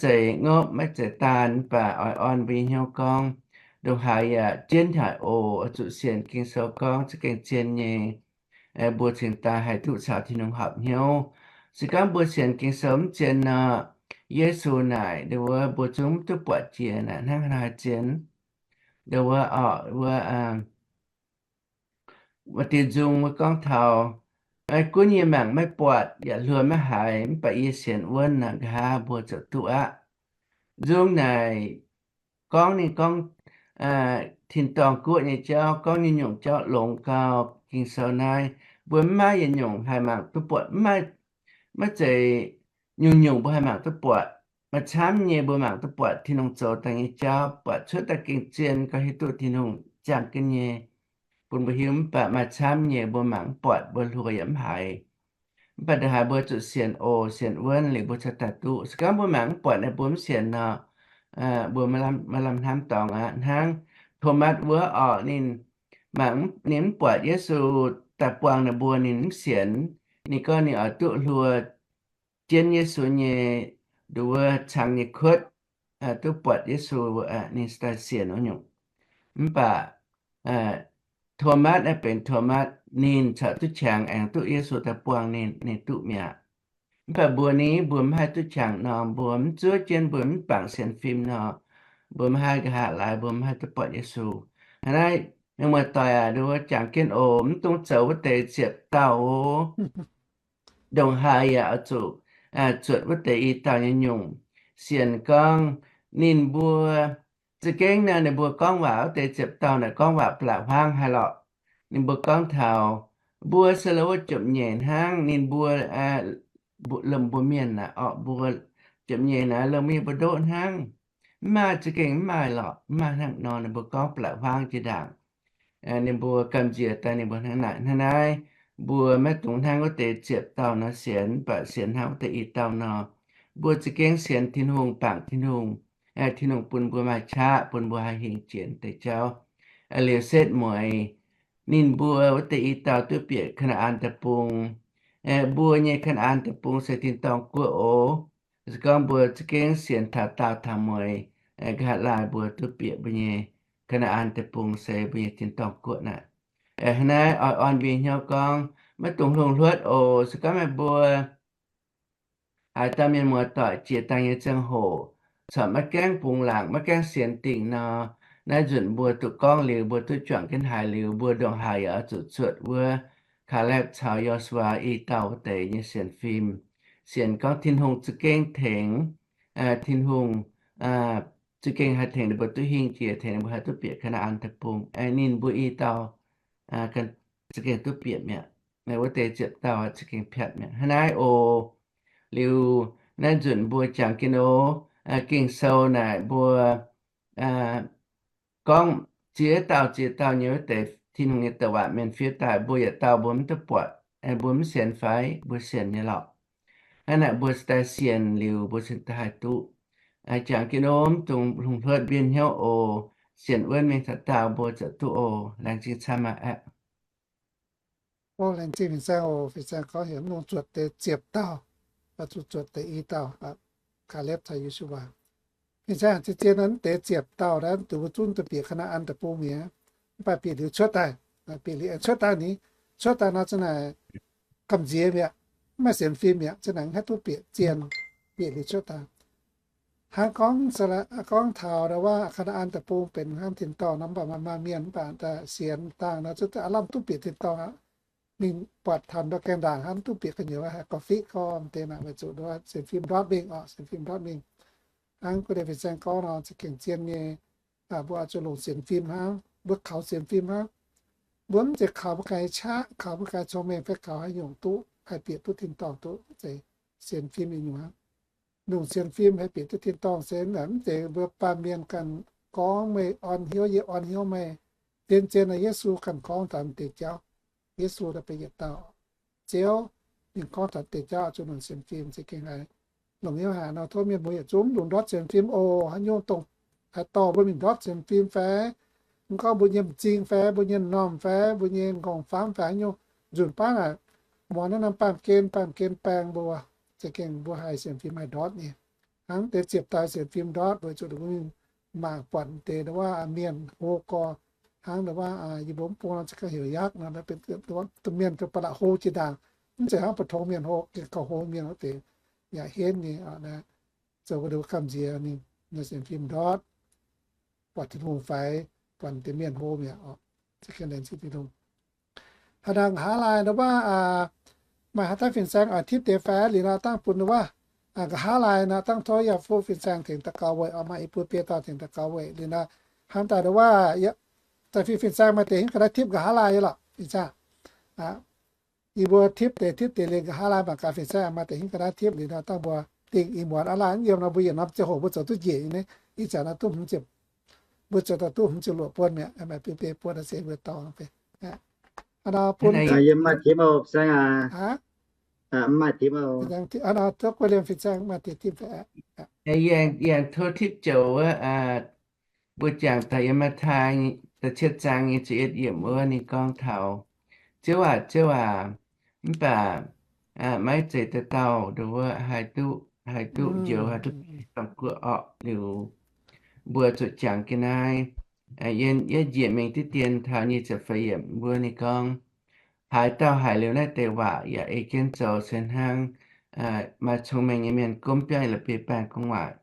zeiz ngopv, maiv zeiz daanh, mv baac oix orn mbuo nyei hnyouv gorngv, ndongc haaix yaac jienv haic oc, oix zuqc sienx Ging-Sou gorngv za'gengh zien nyei, mbuo cingx daaih haih duqv caux Tin-Hungh horpc hnyouv. Se gorngv mbuo sienx Ging-Sou mv zien nor, Yesu naaic ndongc wuov mbuo zungv mv duqv buatc jiex naaic hnangv haaix nor haih zien. Ndongc wuov orqc, wuov maaih diuh nzung wuov gorngv taux, gunv yie mangc maiv buatc yaac hluo maiv haiz, mv baac yie sienx wuonv naaic nqa'haav mbuo ziouc duqv aqv. Nzung naaic gorngv ninh gorngv tin-dorngh guoqv nyei jauv, gorngv nyungc-nyungc jauv longx gau. Ging-Sou naaiv mbuo mv maaih yietc nyungc haih mangc duqv buatc, maiv zeiz nyungc-nyungc mbuo haih mangc duqv buatc. Maaih camv nyei mbuo mangc duqv buatc Tin-Hungh zoux daaih nyei jauv, buatc cuotv daaih gengh zien, gauh hiuv duqv Tin-Hungh ziangh jienv nyei bun mbuo hiuv. Mv baac maaih camv nyei mbuo mangc mv buatc, mbuo hluo yaac mv haiz. Mv baac ndongc haaix mbuo zuqc sienx oc, sienx wuonv liuz mbuo cingx daaih duqv. Se gorngv mbuo mangc mv buatc naaic mbuo mv sienx nor, mbuo maiv lamh hnamv dorngx aqv. Hnangv Thomas wuov orqc, ninh mangc, ninh mv buatc Yesu daaih buangh ninh mbuo, ninh mv sienx. Ninh gorngv ninh oix duqv hluo jienv Yesu nyei nduov wuov cang nyei kuotv. duqv buatc Yesu, ninh daaih sienx wuov nyungc. Mv baac Tomatv naaiv benx Tomatv, ninh corc duqv qangx aengx duqv Yesu daaih buangh ninh, ninh duqv mi'aqv. Mv baac mbuo ni, mbuo mv haih duqv qangx nor, mbuo mv zuov jienv, mbuo mv bangc sienx fim nor, mbuo mv haih, nqa'haav laaix mbuo mv haih duqv buatc Yesu. Hnangv naaiv, mienh muoz-doic aac, nduov jangx jienv oc, mv dungx zoux wuov deix ziepc dauh oc. Ndongc haaix yaac oix zuqc zuotc wuov deix i dauh nyei nyungc. Sienx gorngv ninh mbuo za'gengh naaic, ninh mbuo gorngv waac wuov deix ziepc dauh naaic gorngv waac ba'laqc huaangv haaix lorqc. Ninh mbuo gorngv taux mbuo se la'wuov jomc nyeic hnangv ninh mbuo, lomh mbuo mienh naaic orqc, mbuo jomc nyeic naaic lomh mienh mbuo ndoqv hnangv. Mv maaih, za'gengh mv maaih lorqc, mv maaih hnangv nor. Ninh mbuo gorngv ba'laqc huaangv jiex ndaangc. Ninh mbuo gamh nziex daaih ninh mbuo hnangv naaic. Hnangv naaiv, mbuo maiv dungx hnangv wuov deix ziepc dauh nor sienx, mv baac sienx hnangv wuov deix i dauh nor. Mbuo za'gengh sienx Tin-Hungh, bangc Tin-Hungh, Tin-Hungh bun mbuo maaih qaqv, bun mbuo haih hingh jiex deix jauv. Liuz setv mueiz ninh mbuo wuov deix i dauh duqv bieqc Kaa^naa^an Deic-Bung. Mbuo nyei Kaa^naa^an Deic-Bung se tin-dorngh guoqv oc. Se gorngv mbuo za'gengh sienx taux daauh taux mueiz, nqa'haav laaix mbuo duqv bieqc mbuo nyei Kaa^naa^an Deic-Bung se mbuo nyei tin-dorngh guoqv naaic. Hnangv naaiv oix orn mbuo hnyouv gorngv, maiv dungx hlungh hluotv oc. Se gorngv meih mbuo haaix dauh mienh muoz-doic jiex daaih nyei ziangh hoc, corc maiv gaengh bungx laangc, maiv gaengh sienx dingc nor, naaiv nzunc mbuo duqv gorngv liuz, mbuo duqv juangc jienv haiz liuz, mbuo ndongc haaix yaac oix zuqc zuotc wuov Kaalepv caux Yo^su^waa i dauh wuov deix nyei sienx fim. Sienx gorngv Tin-Hungh za'gengh tengx, Tin-Hungh za'gengh haih tengx ninh mbuo duqv hingh jiex, tengx ninh mbuo haih duqv bieqc Kaa^naa^an Deic-Bung. Ninh mbuo i dauh za'gengh duqv bieqc mi'aqv. Wuov deix ziepc dauh za'gengh piatv mi'aqv. Hnangv naaiv oc. Liuz naaiv nzunc mbuo jangx jienv oc, Ging-Sou naaic mbuo gorngv ziex dauh ziex dauh nyei wuov deix Tin-Hungh nyei douc waac mienh fiev daaih, mbuo yietc dauh mbuo mv duqv buatc, mbuo mv sienx fai mbuo sienx nyei lorqc. Hnangv naaic mbuo daaih sienx liuz mbuo cingx daaih haih duqv. Jangx jienv oc, mv dungx hlungh hluotv mbuo hnyouv oc. Sienx wuonv mingh taux daauh mbuo ziouc duqv oc. Laengz zingh camv aqv. Laengz zingh fin-saeng oc. Fin-saeng gorngv heuc mv dungx zuotc deix ziepc dauh, zuqc zuotc deix i dauh, Kaalepv caux Yo^su^waa. Fin-saeng zien-zien nor, mv deix ziepc dauh naaiv duqv mbuo zunv duqv bieqc Kaa^naa^an Deic-Bung mi'aqv. Mv baac bieqc liuz cuotv daaih, bieqc liuz cuotv daaih ni, cuotv daaih nor za'naaic gamh nziex mi'aqv, mv maaih sienx fim mi'aqv, za'naaic mv haih duqv bieqc zien, bieqc liuz cuotv daaih. Hnangv gorngv, gorngv taux ndau wuov Kaa^naa^an Deic-Bung benx hnangv tin-dorngh nor, mv baac maaih, maaih mienh mv baac sienx dangh nor, zuqc aav lamh duqv bieqc tin-dorngh aqv. Mingh buatc taux ndau gaengh ndaangc hnangv duqv bieqc gu'nyuoz haic, gorqv-fiqv gorngv deix naaic, weic zuqc ndau wuov sienx fim ndortv mingh oc, sienx fim ndortv mingh. Hnangv gu deix fin-saeng gorngv nor, za'gengh zien nyei. Mbuo oix zuqc longc sienx fim hnangv, mbuo kaux sienx fim hnangv. Mbuo mv zeiz kaux mbuo ganh nyei qaqv, kaux mbuo ganh nyei cong-mengh fai kaux haaix nyungc duqv haih bieqc duqv tin-dorngh duqv, mv zeiz. Sienx fim nyungc hnangv. Longc sienx fim haih bieqc duqv tin-dorngh se mv zeiz mbuo baamh mienh ganh gorngv meih orn hnyouv, yie orn hnyouv meih. Zien-zien naaic Yesu ganh gorngv taux deix jauv. Yesu daaih benx yietc dauh Ziouv, ninh gorngv taux deix jauv oix zuqc longc sienx fim, se gengh haiz longc hnyouv haic nor. Tov mienh muoz yietc zungv longc ndortv sienx fim oc. Haaix nyungc dongh haaix dorh mbuo mingh ndortv sienx fim fai, mv gorngv mbuo nyei m'zing fai, mbuo nyei m'normh fai, mbuo nyei m'nqorngv famv fai, haaix nyungc nzunc baav naaic, muangx naaiv norm baamh gen, baamh gen baeng mbuo, se gengh mbuo haih sienx fim haih ndortv nyei. Hnangv deix ziepc dauh sienx fim ndortv weic zuqc ninh mbuo mingh mangc buatc deix ndau wuov mienh hlo gorx, hnangv ndau wuov yie mbuo mv bung nor za'gengh heuc Yakv nor, benx domh mienh ba'laqc hlo jiex ndaangc. Mv zeiz hnangv mbu'ndongx mienh hlo, gengh gauh hlo mienh wuov deix, yaac henv nyei. Zoux mbuo ndau wuov gamh nziex ninh sienx fim ndortv, buatc Tin-Hungh faix, buatc deix mienh hlo mi'aqv oc. Haaix nor nqa'haav laai ndau wuov, maaih haaix dauh fin-saeng oix tipv deix fai? Liuz nor dangh bun ndau wuov, nqa'haav laai nor dangh tov yaac fuqv fin-saeng tengx daux gaux weic oc. Maaih i buo biei dauh tengx daux gaux weic. Liuz nor hnamv daaih ndau wuov, da'fih fin-saeng maaih deix hinv ga'naaiv tipv nqa'haav laai nyei lorqc fin-saeng. Yie mbuo tipv deix, tipv deix liuz nqa'haav laai mangc gaax fin-saeng maaih deix hinv ga'naaiv tipv. Liuz nor dangh mbuo dingh ih muonz aav laanh yiem nor mbuo yietc norm ziangh hoc mbuo zoux duqv njiec nyei. Ih zanc nor duqv hmz ziepc, mbuo zoux daaih duqv hmz ziepc luoqc buonc mi'aqv. Maaih biei buonc se mbuo dorh bun, yie maaih tipv oc, fin-saeng aac. Maaih tipv oc. Yie aengx tov tipv joux wuov, mbuo jangx daaih yiem Matv^tai da'cietv zaang nyei ziepc yietv yiemc wuov, ninh gorngv taux, Ziouv aac, Ziouv aac, mv baac maiv zeiz dauh dauh nduov haih duqv haih duqv njoux, haih duqv domh guoqv orqc. Liuz mbuo zuqc jangx ga'naaiv, yie njiec mingh diqv dien taux nyic ziepc feix yiemc mbuo ninh gorngv, haaix dauh haiz liuz naaiv deix waac yaac ei jienv zoux se hnangv maaih cong-mengh nyei mienh gomv biauv la'bieiv-baengh gu'nguaaic.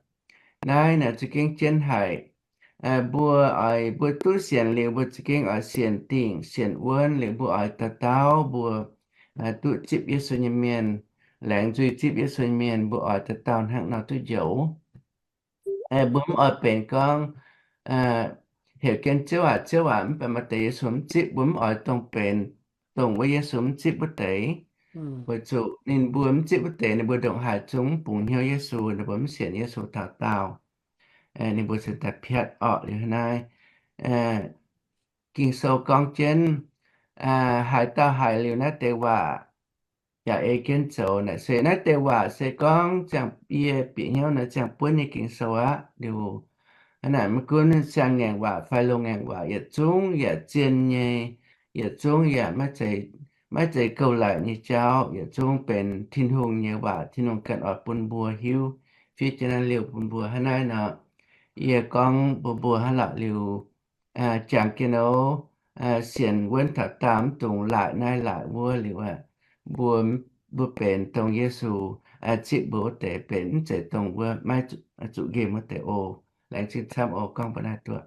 Naaiv naaic za'gengh jienv haic. Mbuo oix, mbuo duqv sienx liuz, mbuo za'gengh oix sienx dingc sienx wuonv liuz, mbuo oix dauh dauh mbuo duqv zipv Yesu nyei mienh, laengz nzuih zipv Yesu nyei mienh, mbuo oix dauh dauh hnangv nor duqv njoux. Mbuo mv oix benx gorngv heuc jienv Ziouv aac, Ziouv aac, mv baac maaih deix Yesu mv zipv. Mbuo mv oix dongh benx dongh wuov Yesu mv zipv wuov deix. Weic zuqc ninh mbuo mv zipv wuov deix, ninh mbuo ndongc haaix zungv mv bungx hnyouv Yesu, ninh mbuo mv sienx Yesu taux daauh, ninh mbuo cingx daaih piatv orqc. Liuz hnangv naaiv Ging-Sou gorngv jienv, haaix dauh haiz liuz naaiv deix waac yaac ei jienv zoux naaic se naaiv deix waac se gorngv ziangh, yie bieqc hnyouv naaiv ziangh buonv nyei Ging-Sou aqv. Liuz hnangv naaic maiv gunv siang-ngaengc waac fai longx-ngaengc waac yietc zungv yaac zien nyei, yietc zungv yaac maiv zeiz gouv laic nyei jauv, yietc zungv benx Tin-Hungh nyei waac, Tin-Hungh ganh oix bun mbuo hiuv, fiev jienv naaiv liouh bun mbuo. Hnangv naaiv nor, yie gorngv mbuox mbuo hnangv naaic liuz, jangx jienv nor, sienx wuonv taux daauh, mv dungx laaic naaiv laaic wuov liuz aqv, mbuo, mbuo benx dongh Yesu zipv mbuo wuov deix benx, mv zeiz dongh wuov maiv zuqc nqemh wuov deix oc. Laengz zingh camv oc, gorngv mbuo naaiv duqv.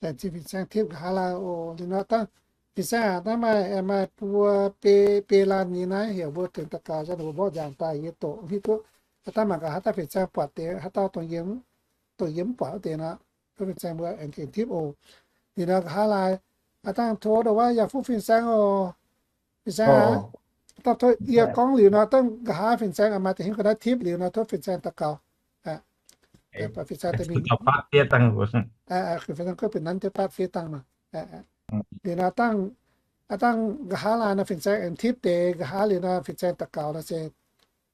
Laengz zingh fin-saeng tipv nqa'haav laai oc. Liuz nor dangh fin-saeng aac, dangh maaih, maaih buo biei, biei laanh nyei naaiv heuc mbuo tengx daux gaux, mbuo mborqv nzangc daaih yie doqc mv hiuv duqv. Dangh mangc gaax haaix dauh fin-saeng buatc deix, haaix dauh dongh yie mv buatc wuov deix nor, tov fin-saeng mbuo aengx tengx tipv oc. Liuz nor nqa'haav laai, dangh tov ndongc wuov yaac fuqv fin-saeng oc. Fin-saeng aac, dangh tov yie gorngv liuz nor, dangh nqa'haav fin-saeng maaih deix hingv ga'naaiv tipv liuz nor, tov fin-saeng daux gaux. Fin-saeng deix mingh, fin-saeng guov bieqc nanv deix baatv fiev dangh nor. Liuz nor dangh, dangh nqa'haav laai nor fin-saeng aengx tipv deix nqa'haav liuz nor fin-saeng daux gaux nor se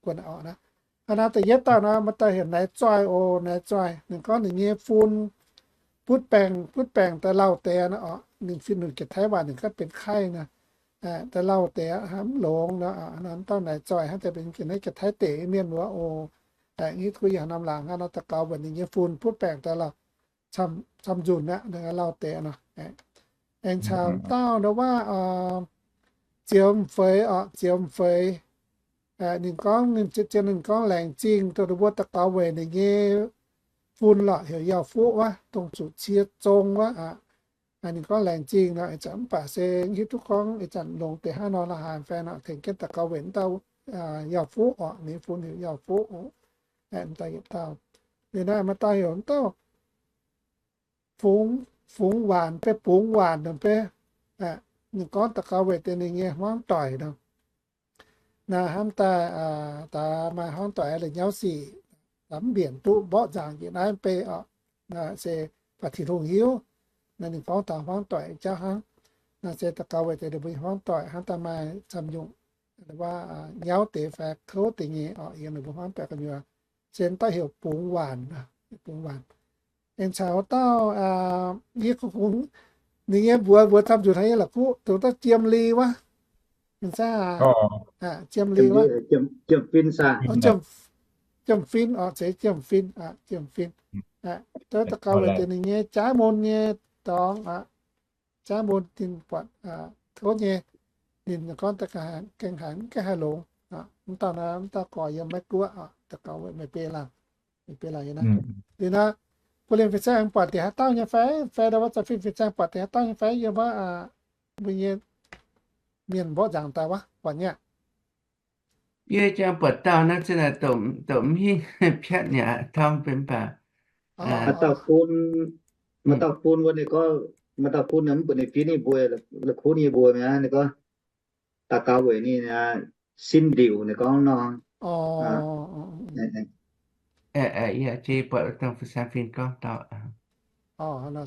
guon orqc naaiv. Hnangv naaiv da'yietv dauh nor, maaih dauh heuc Naaiv Zoih oc, Naaiv Zoih. Ninh gorngv ninh nyei fun butv baengc, butv baengc daaih lauh deix nor orqc. Ninh fih nunc jiex Taiv waac ninh gorngv benx kaih nor, daaih lauh deix aqv, mv longx nor. Nor dauh Naaiv Zoih hnangv deix benx jiex naaiv jiex Taiv deic mienh wuov oc. Ih hnoi yie haaix norm laangz hnangv nor daux gaux weic ninh nyei fun butv baengc daaih lauh, camv nzunc aqv, lauh deix nor. Aengx caux dauh ndau wuov Ziouv M'Feix orqc, Ziouv M'Feix. Ninh gorngv, ninh zien, ninh gorngv laengz zingh dongh mbuo daux gaux weic ninh nyei fun lorqc, heuc Yauh Fuqv wuov, dongh zuqc cie zong wuov aqv. Ninh gorngv laengz zingh nor, ih zanc mv baac se mv hiuv duqv gorngv ih zanc longx deix hnangv nor la'haaix fai nor, tengx jienv daux gaux weic dauh Yauh Fuqv orqc, ninh fun heuc Yauh Fuqv oc. Dauh yietc dauh. Liuz naaiv maaih dauh heuc dauh Fungx, Fungx Waanc, beiv Bungx Waanc nor beiv. Ninh gorngv daux gaux weic deix ninh nyei hmuangv doic nor. Naaiv hnamv daaih, daaih maaih hmuangv doic la'nyauv sic, mv mbienc duqv mborqv nzaangc njiec naaiv bei orqc. Naaiv se baac Tin-Hungh hiuv. Naaiv ninh gorngv taux hmuangv doic jauv hnangv. Naaiv se daux gaux weic deix ninh mbuo nyei hmuangv doic hnangv daaih maaih camv nyungc nyauv deix fai kouv deix nyei orqc, yiem ninh mbuo hmuangv doic gu'nyuoz. Se dauh heuc Bungx Waanc, Bungx Waanc. Aengx caux dauh, yie kungx, ninh nyei mbuox, mbuox camv nzunc hnangv yie la'kuqv, dongh dauh Jiem Li wuov. Fin-saeng aac, Jiem Li wuov. Jiem Fin, Jiem Fin orqc, zeiz Jiem Fin, Jiem Fin. Dauh daux gaux weic deix ninh nyei jaav mun nyei dorngx aqv. Jaav mun ninh buatc kouv nyei, ninh gorngv da'gaengh haiz, gaengh haiz longx. Mv dauh naaiv, mv dauh gorx yiem Meiv Guoqv, daux gaux weic meih biei laangh, meih biei laangh yiem naaiv. Liuz nor, bun liemh fin-saeng aengx buatc deix haaix dauh nyei fai, fai ndau wuov za'fin fin-saeng buatc deix haaix dauh nyei fai yiem wuov, mbuo nyei mienh mborqv nzaangc daaih wuov, buatc nyei aqv. Yie jangx buatc dauh naaiv zinh naaic doqc mv hingh piatv nyei aqv, torngv benx baac. Maaih dauh bun, maaih dauh bun wuov ninh gorngv, maaih dauh bun mv baac ninh fiev ninh mbuo, la'kuqv ninh mbuo mi'aqv, ninh gorngv daux gaux weic ninh sin ndiuc ninh gorngv nor. Yie buatc dongh fin-saeng fin gorngv dauh. Hnangv nor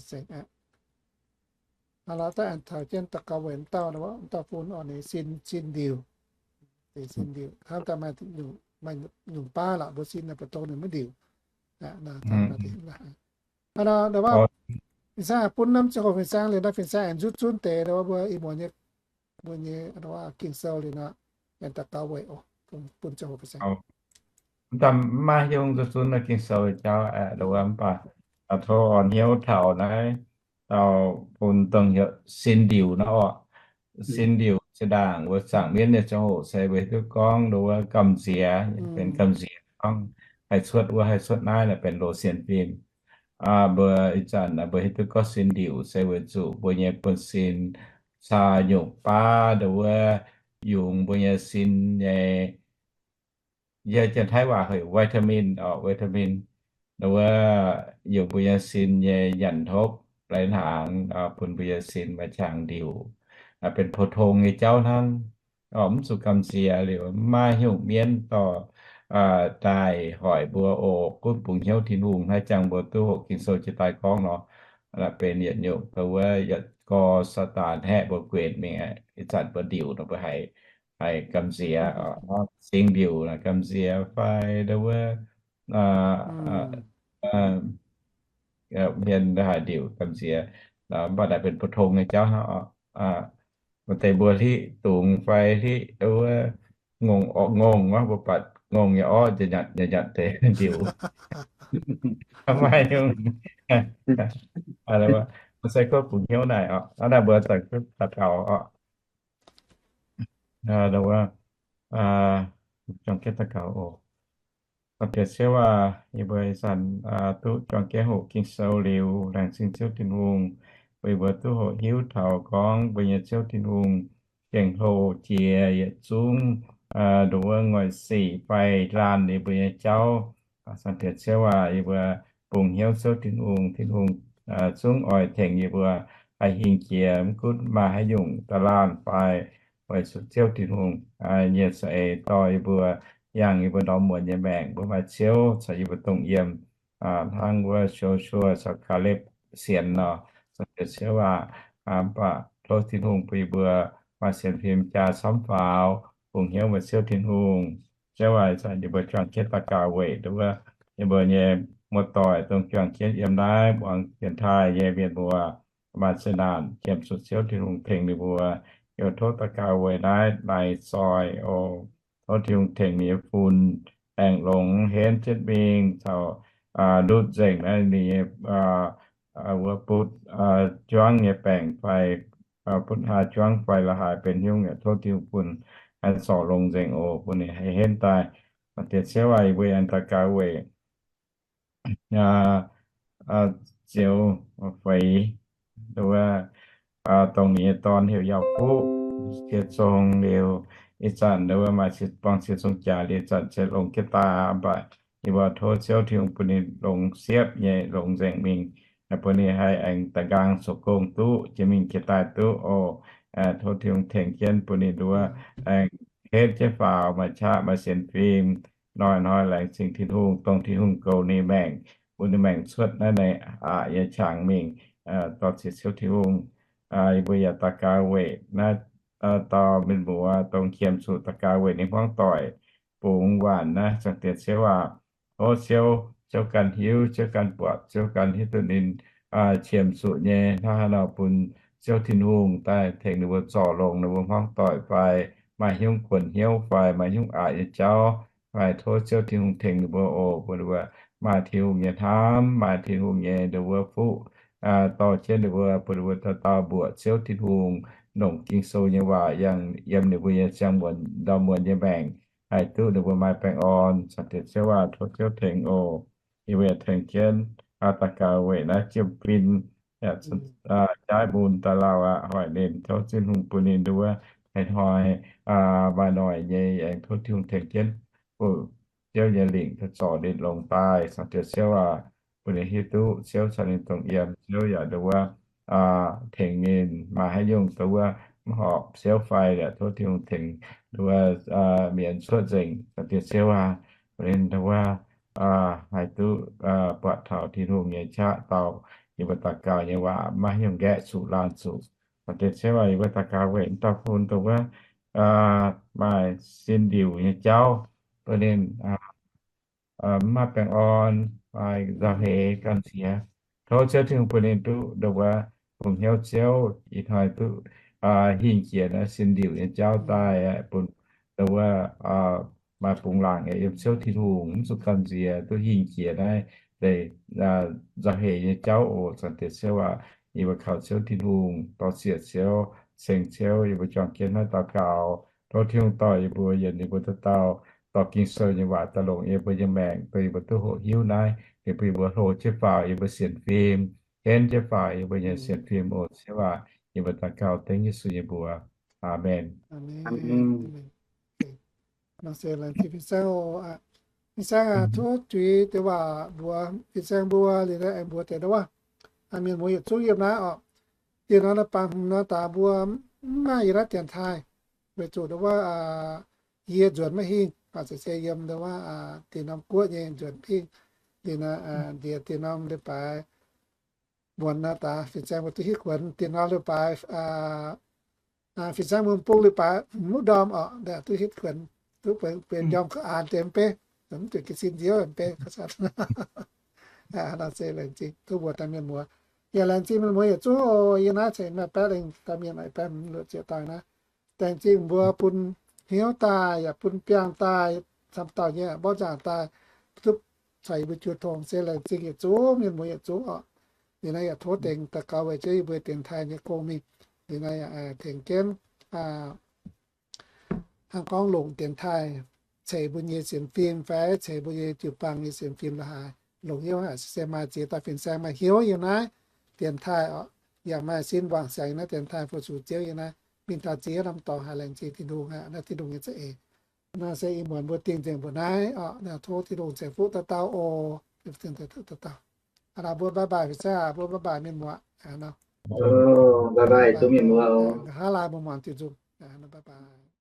daaih aengx taux jienv daux gaux weic dauh, dauh bun orqc ninh sin, sin ndiuc. Sin ndiuc hnangv daaih maaih nyungc baav lorqc, mbuo sin naaiv ba'dongh ninh maiv ndiuc. Hnangv nor, fin-saeng bun norm ziangh hoc fin-saeng liuz nor, fin-saeng aengx nzutv zunv deix mbuo ih muonz nyei, mbuo nyei Ging-Sou liuz nor, aengx daux gaux weic oc, bun ziangh hoc fin-saeng. Mv daaih maiv hiuv duqv zunv naaiv Ging-Sou jauv aeqv, nduov mv baac tov orn hnyouv taux naaiv dauh bun dongh heuc Sin Ndiuc nor oc. Sin Ndiuc zinh ndaangc wuov zaangc mienv nyei ziangh hoc se mbuo hiuv duqv gorngv nduov gamh nziex, benx gamh nziex gorngv haih cuotv wuov haih cuotv naaiv naaic benx loz sienx fim. Mbuo ih zanc mbuo hiuv duqv gorngv sin ndiuc se weic zuqc mbuo nyei buonv-sin caa nyungc baav nduov yungz mbuo nyei sin nyei, yie Janx-Taiv waac heuc vitamin oc, vitamin. Nduov yungz mbuo nyei sin nyei nyanc hopv lai-hnaangx bun mbuo nyei sin maaih qangx ndiuc, benx pou tong nyei jauv hnangv. Mv zuqc gamh nziex liuz maiv hiuv mienv dorh daaih hoic mbuo oc. Gunv bungx hnyouv Tin-Hungh hnangv jangx mbuo duqv hoqc Ging-Sou jiex daaih gorngv nor, benx yietc nyungc wuov yietc gorx Saadaan haeqv mbuo guenx mingh, ih zanc mbuo ndiuc nor mbuo haiz, haiz gamh nziex, sing ndiuc gamh nziex fai nduov hmien haic ndiuc gamh nziex, mv baac naaic benx pou tong nyei jauv hnangv. Maaih deix mbuo hlitv dungz fai hlitv wuov ngongh, orqc ngongh, mbuo buatc ngongh nyei orqv nyanc nyanc deix ndiuc. Maiv nyungc, mbuo se gorngv bungx hnyouv naaic oc, naaiv mbuo daux gaux oc. Wuov, juangc jienv daux gaux oc. Diex Ziouv aac, yie mbuo ih zanc duqv juangc jienv hoqc Ging-Sou liuz, laengz zingh Ziouv Tin-Hungh, bun yie mbuo duqv hoqc hiuv taux gorngv mbuo nyei Ziouv Tin-Hungh gengh hlo jiex yietc zungv nduov wuov ngoic sic fai laanh yie mbuo nyei jauv. Diex Ziouv aac, yie mbuo bungx hnyouv Ziouv Tin-Hungh, Tin-Hungh zungv oix tengx yie mbuo haih hingh jiex mv gunv maaih haaix nyungc da'laanh fai, weic zuqc Ziouv Tin-Hungh nyei za'eix dorh yie mbuo, yangh yie mbuo ndorm muonz nyei maengc, mbuo maaih Ziouv caux yie mbuo dongh yiem, hnangv wuov Sosua caux Kaalepv sienx nor. Diex Ziouv aac, mv baac tov Tin-Hungh bun yie mbuo maaih sienx fim jaa camv faaux, bungx hnyouv meih Ziouv Tin-Hungh. Ziouv aac, ih zanc yie mbuo juangc jienv daux gaux weic nduov yie mbuo nyei muoz-doic dongh juangc jienv yiem naaiv muangx dienx taaih nyei mienh muoz, maaih zeqc naanc qiemx zuqc Ziouv Tin-Hungh tengx ninh mbuo. Yie mbuo tov daux gaux weic naaiv Lai Soi oc. Tov Tin-Hungh tengx ninh nyei fun aengx longx henv jienv mingh caux ndutv nzengc naaiv ninh nyei wuov butv juangv nyei baengc fai butv haa juangv fai la'haaix benx nyungc, tov Tin-Hungh bun zorc longx nzengc oc, bun ninh haih henv daaih. Diex Ziouv aac, yie mbuo aengx daux gaux weic Ziouv Feix, nduov dongh ninh nyei dorn heuc Yauh Fuqv, jiex zong liuz, ih zanc nduov maaih buangh ziex zong jaax liuz, ih zanc se longx jienv daaih aqv. Mv baac yie mbuo tov Ziouv Tin-Hungh bun ninh longx siepv nyei, longx nzengc mingh, bun ninh haih aengx da'nqaang zoux gong duqv, jiex mingh jiex daaih duqv oc. Tov Tin-Hungh tengx jienv bun ninh nduov aengx henv jienv faaux, maaih qaqv maaih sienx fim. Hnoi-hnoi laengz zingh Tin-Hungh, dongh Tin-Hungh goux ninh maengc, bun ninh maengc cuotv naaiv ninh aqc nyei qangx mingh, dorh ziec Ziouv Tin-Hungh. Yie mbuo yaac daux gaux weic naaiv dauh mienh muoz dongh qiemx zuqc daux gaux weic ninh hmuangv doic bungx waanc naaiv, zaangc Diex Ziouv aac, tov Ziouv, Ziouv ganh hiuv, Ziouv ganh buatc, Ziouv ganh hiuv duqv ninh qiemx zuqc nyei hnangv haaix nor, bun Ziouv Tin-Hungh daaih tengx ninh mbuo zorc longx ninh mbuo hmuangv doic fai maaih hnyouv guonc hnyouv fai maaih hnyouv aqc nyei jauv fai, tov Ziouv Tin-Hungh tengx ninh mbuo oc, bun ninh mbuo maaih Tin-Hungh nyei hnamv, maaih Tin-Hungh nyei nduov fuqv dorh jienv ninh mbuo, bun ninh mbuo dauh dauh mbuoqc Ziouv Tin-Hungh, longc Ging-Sou nyei waac yangh yiem ninh mbuo nyei ziangh muonz ndau muonz nyei maengc, haih duqv ninh mbuo maaih baengh orn. Zaangc Diex Ziouv aac, tov Ziouv tengx oc. Yie mbuo yaac tengx jienv daux gaux weic naaiv Jiem Fin, yaac jaaiv mun daaih lauh aqv. Hoic ninh, tov Tin-Hungh bun ninh nduov hnoi-hnoi maaih noic nyei, aengx tov Tin-Hungh tengx jienv, bun Ziouv nyei lingc zorc ninh longx daaih. Zaangc Diex Ziouv aac, bun ninh hiuv duqv Ziouv caux ninh dongh yiem, Ziouv yaac nduov tengx ninh maaih haaix nyungc nduov mv horpc Ziouv fai yaac tov Tin-Hungh tengx nduov mienz cuotv nzengc. Zaangc Diex Ziouv aac, bun ninh nduov haih duqv buatc taux Tin-Hungh nyei qaqv dau, yie mbuo daux gaux nyei waac maiv haaix nyungc nqaeqv zuqc laanh zuqc. Zaangc Diex Ziouv aac, yie mbuo daux gaux weic dauh fun nduov maaih sin ndiuc nyei jauv, bun ninh mv maaih baengh orn, maaih nzauh heix gamh nziex. Tov Ziouv Tin-Hungh bun ninh duqv nduov bungx hnyouv Ziouv ih hnoi duqv hingh jiex naaiv sin ndiuc nyei jauv daaih, bun nduov maaih bungx laangc yaac yiem Ziouv Tin-Hungh, mv zuqc gamh nziex, duqv hingh jiex naaiv deix nzauh heix nyei jauv oc. Zaangc Diex Ziouv aac, yie mbuo kaux Ziouv Tin-Hungh, dorh siec Ziouv, ceng Ziouv, yie mbuo juangc jienv naaiv daux gaux. Tov Tin-Hungh dorh yie mbuo, yienc yie mbuo dauh dauh, dorh Ging-Sou nyei waac daaih longc yie mbuo nyei maengc, dongh yie mbuo duqv hoqc hiuv naaiv, yie mbuo, yie mbuo hlo jienv faaux yie mbuo sienx fim, henv jienv faaux yie mbuo nyei sienx fim oc. Ziouv aac, yie mbuo daux gaux dengv Yesu nyei mbuox. Aamen. Nor se laengz zingh fin-saeng oc. Fin-saeng aac, tov juix deix waac mbuox fin-saeng mbuo liuz, aengx mbuox deix ndau wuov mienh muoz yietc zungv yiem naaiv oc. Diex norm naaiv baamh hmz nor daaih mbuo mv maaih yiem naaiv dienx taaih, weic zuqc ndau wuov yie nzuonx maiv hingh, baac se yiem ndau wuov diex norm guoqv nyei nzuonx maiv hingh. Liuz naaiv ndiex diex norm leiz-baaix muonz naaiv daaih fin-saeng mbuo duqv hitv kuonx. Diex norm leiz-baaix, fin-saeng mbuo bung leiz-baaix hmz wuov ndorm oc, duqv hitv kuonx, duqv benx njormh ka'aanx deix mv bei, mv zuqc jiez sin nziouv mv bei. Nor se laengz zingh tov mbuox daaih mienh muoz. Yaac laengz zingh mienh muoz yietc zungv oc. Yie naaiv cingx maaih baeqv lengh dauh mienh, baeqv hmz luoqc ziepc dauh naaiv. Laengz zingh mbuo bun hnyouv daaih, yaac bun biangh daaih, camv dauh nyei mborqv nzangc daaih, duqv caux yie mbuo juoz tongx. Se laengz zingh yietc zungv mienh muoz yietc zungv oc. Liuz naaiv yaac tov dengx daux gaux weic jienv yie mbuo dienx taaih nyei gong mingh. Liuz naaiv yaac tengx jienv hnangv gorngv longc dienx taaih ceix mbuo nyei sienx fim fai ceix mbuo nyei jiu-baang nyei sienx fim la'haaix, longc hnyouv haic. Se maaih ziex dauh fin-saeng maaih hnyouv yiem naaiv dienx taaih oc, yaac maaih sin wangc siangx yiem naaiv dienx taaih fu-sux Ziouv yiem naaiv, mingh taux ziex norm dorngx haic. Laengz zingh Tin-Hungh aqv, naaiv Tin-Hungh nyei za'eix. Nor se ih muonz mbuo dingh nzengc mbuoqc naaiv oc. Tov Tin-Hungh ceix fuqv dauh dauh oc. Dauh dauh. Aa, mbuo bye bye fin-saeng aac, mbuo bye bye mienh muoz. Bye bye, mienh muoz. Nqa'haav laai mbuo muangx diuh nzung. Bye bye.